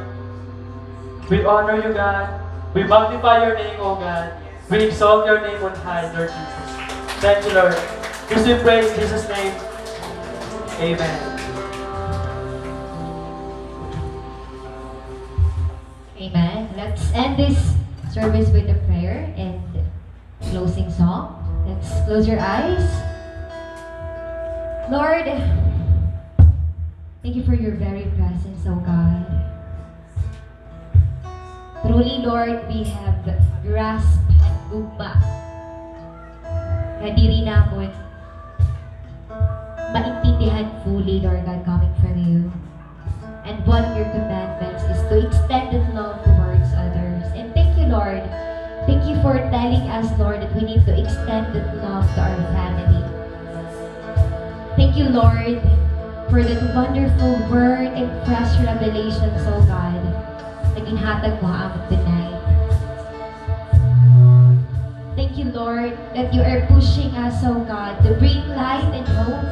We honor you, God. We magnify your name, O God. We exalt your name on high, Lord Jesus. Thank you, Lord. This we pray in Jesus' name. Amen. Amen. Let's end this service with a prayer and closing song. Let's close your eyes. Lord, thank you for your very presence, O God. Truly, Lord, we have grasped an gugma nga diri namon maintindihan fully, Lord God, coming from you. And one of your commandments is to extend that love towards others. And thank you, Lord. Thank you for telling us, Lord, that we need to extend that love to our family. Thank you, Lord, for that wonderful word and fresh revelations, O God, na ginhatag mo ha amon tonight. Thank you, Lord, that you are pushing us, O God, to bring light and hope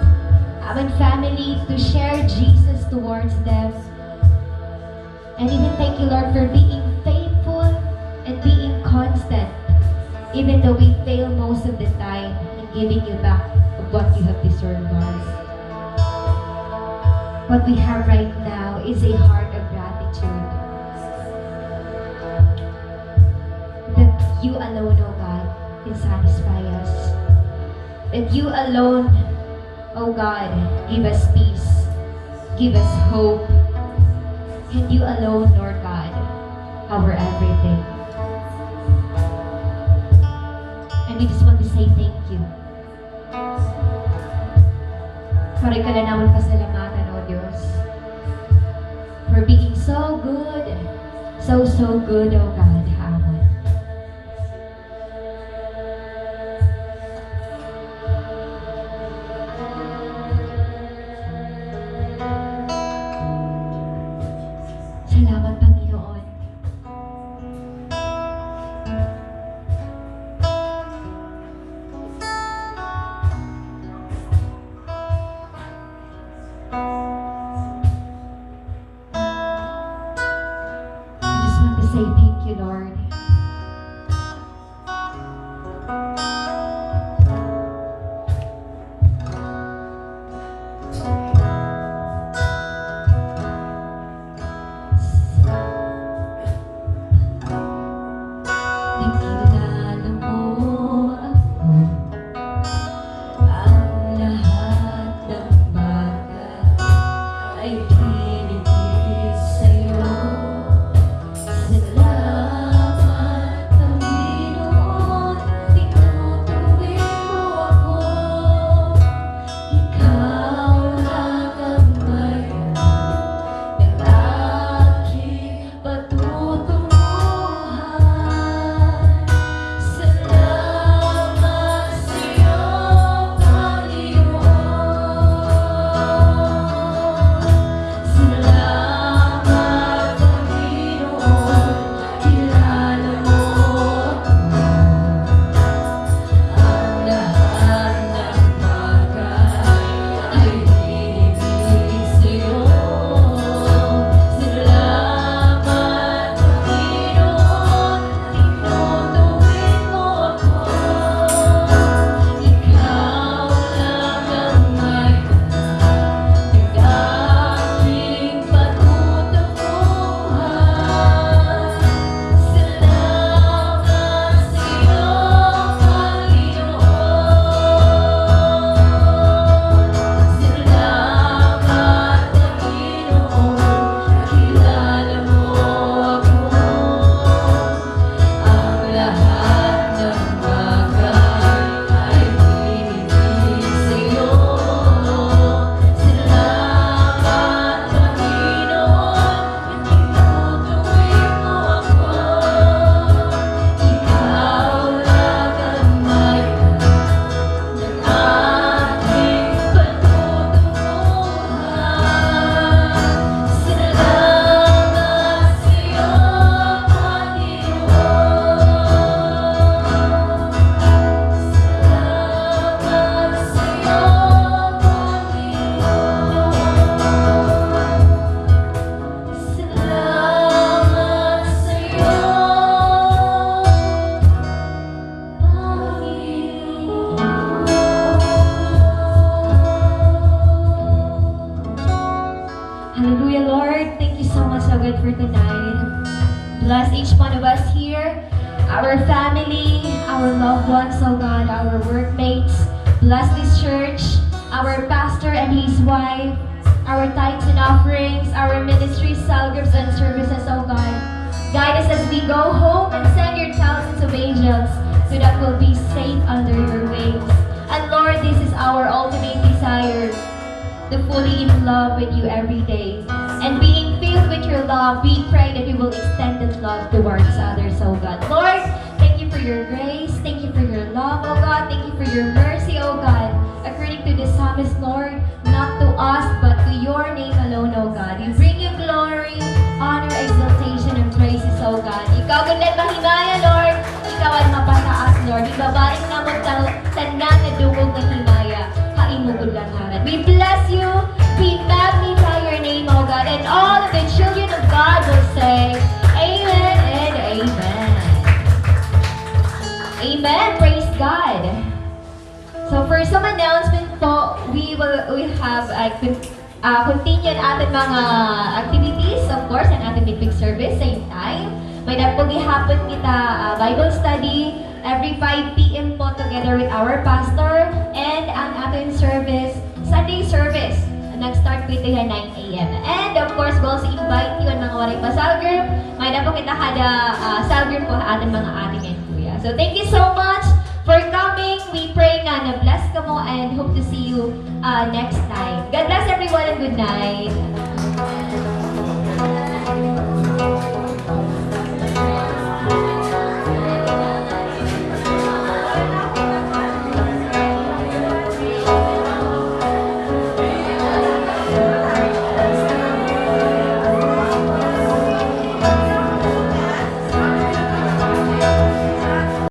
ha amon family, to share Jesus towards them. And even thank you, Lord, for being faithful and being constant, even though we fail most of the time in giving you back of what you have deserved us. What we have right now is a heart of gratitude that you alone, O God, can satisfy us. That you alone, O God, give us peace, give us hope. And you alone, Lord God, our everything. And we just want to say thank you. Waray ka la namon pasalamatan, O Diyos, for being so good, so, so good, O God, ha amon. Salamat, Panginoon. I just want to say thank you, Lord. Bless each one of us here, our family, our loved ones, oh God, our workmates. Bless this church, our pastor and his wife, our tithes and offerings, our ministries, cell groups, and services, oh God. Guide us as we go home and send your thousands of angels so that we'll be safe under your wings. And Lord, this is our ultimate desire, to fully in love with you every day. And being filled with your love, we pray that we will extend that love towards others, oh God. Lord, thank you for your grace. Thank you for your love, oh God. Thank you for your mercy, oh God. According to the psalmist, Lord, not to us, but to your name alone, oh God. We bring you glory, honor, exaltation, and praises, oh God. Ikaw gud an mahimaya, Lord. Ikaw an mapataas, Lord. Ibabalik namon ta-, tanan nga dungog nga himaya ha imo gud la ngaran. We bless you. We magnify your name, oh God. And all of the children of God will say, amen and amen. Amen. Praise God. So for some announcement po, we will, we have a con-, ah, continue an aton mga activities, of course, an aton midweek service, same time. May-ada po gihapon kita, ah, Bible study every five p.m. po together with our pastor, and an aton service, Sunday service, nag-start po ito ha nine a.m. And of course, we also invite you an mga waray pa cell group. May-ada po kita kada, ah, cell group po ha aton mga ate ngan kuya. So thank you so much for coming. We pray nga na-bless kamo and hope to see you, ah, next time. God bless everyone and good night.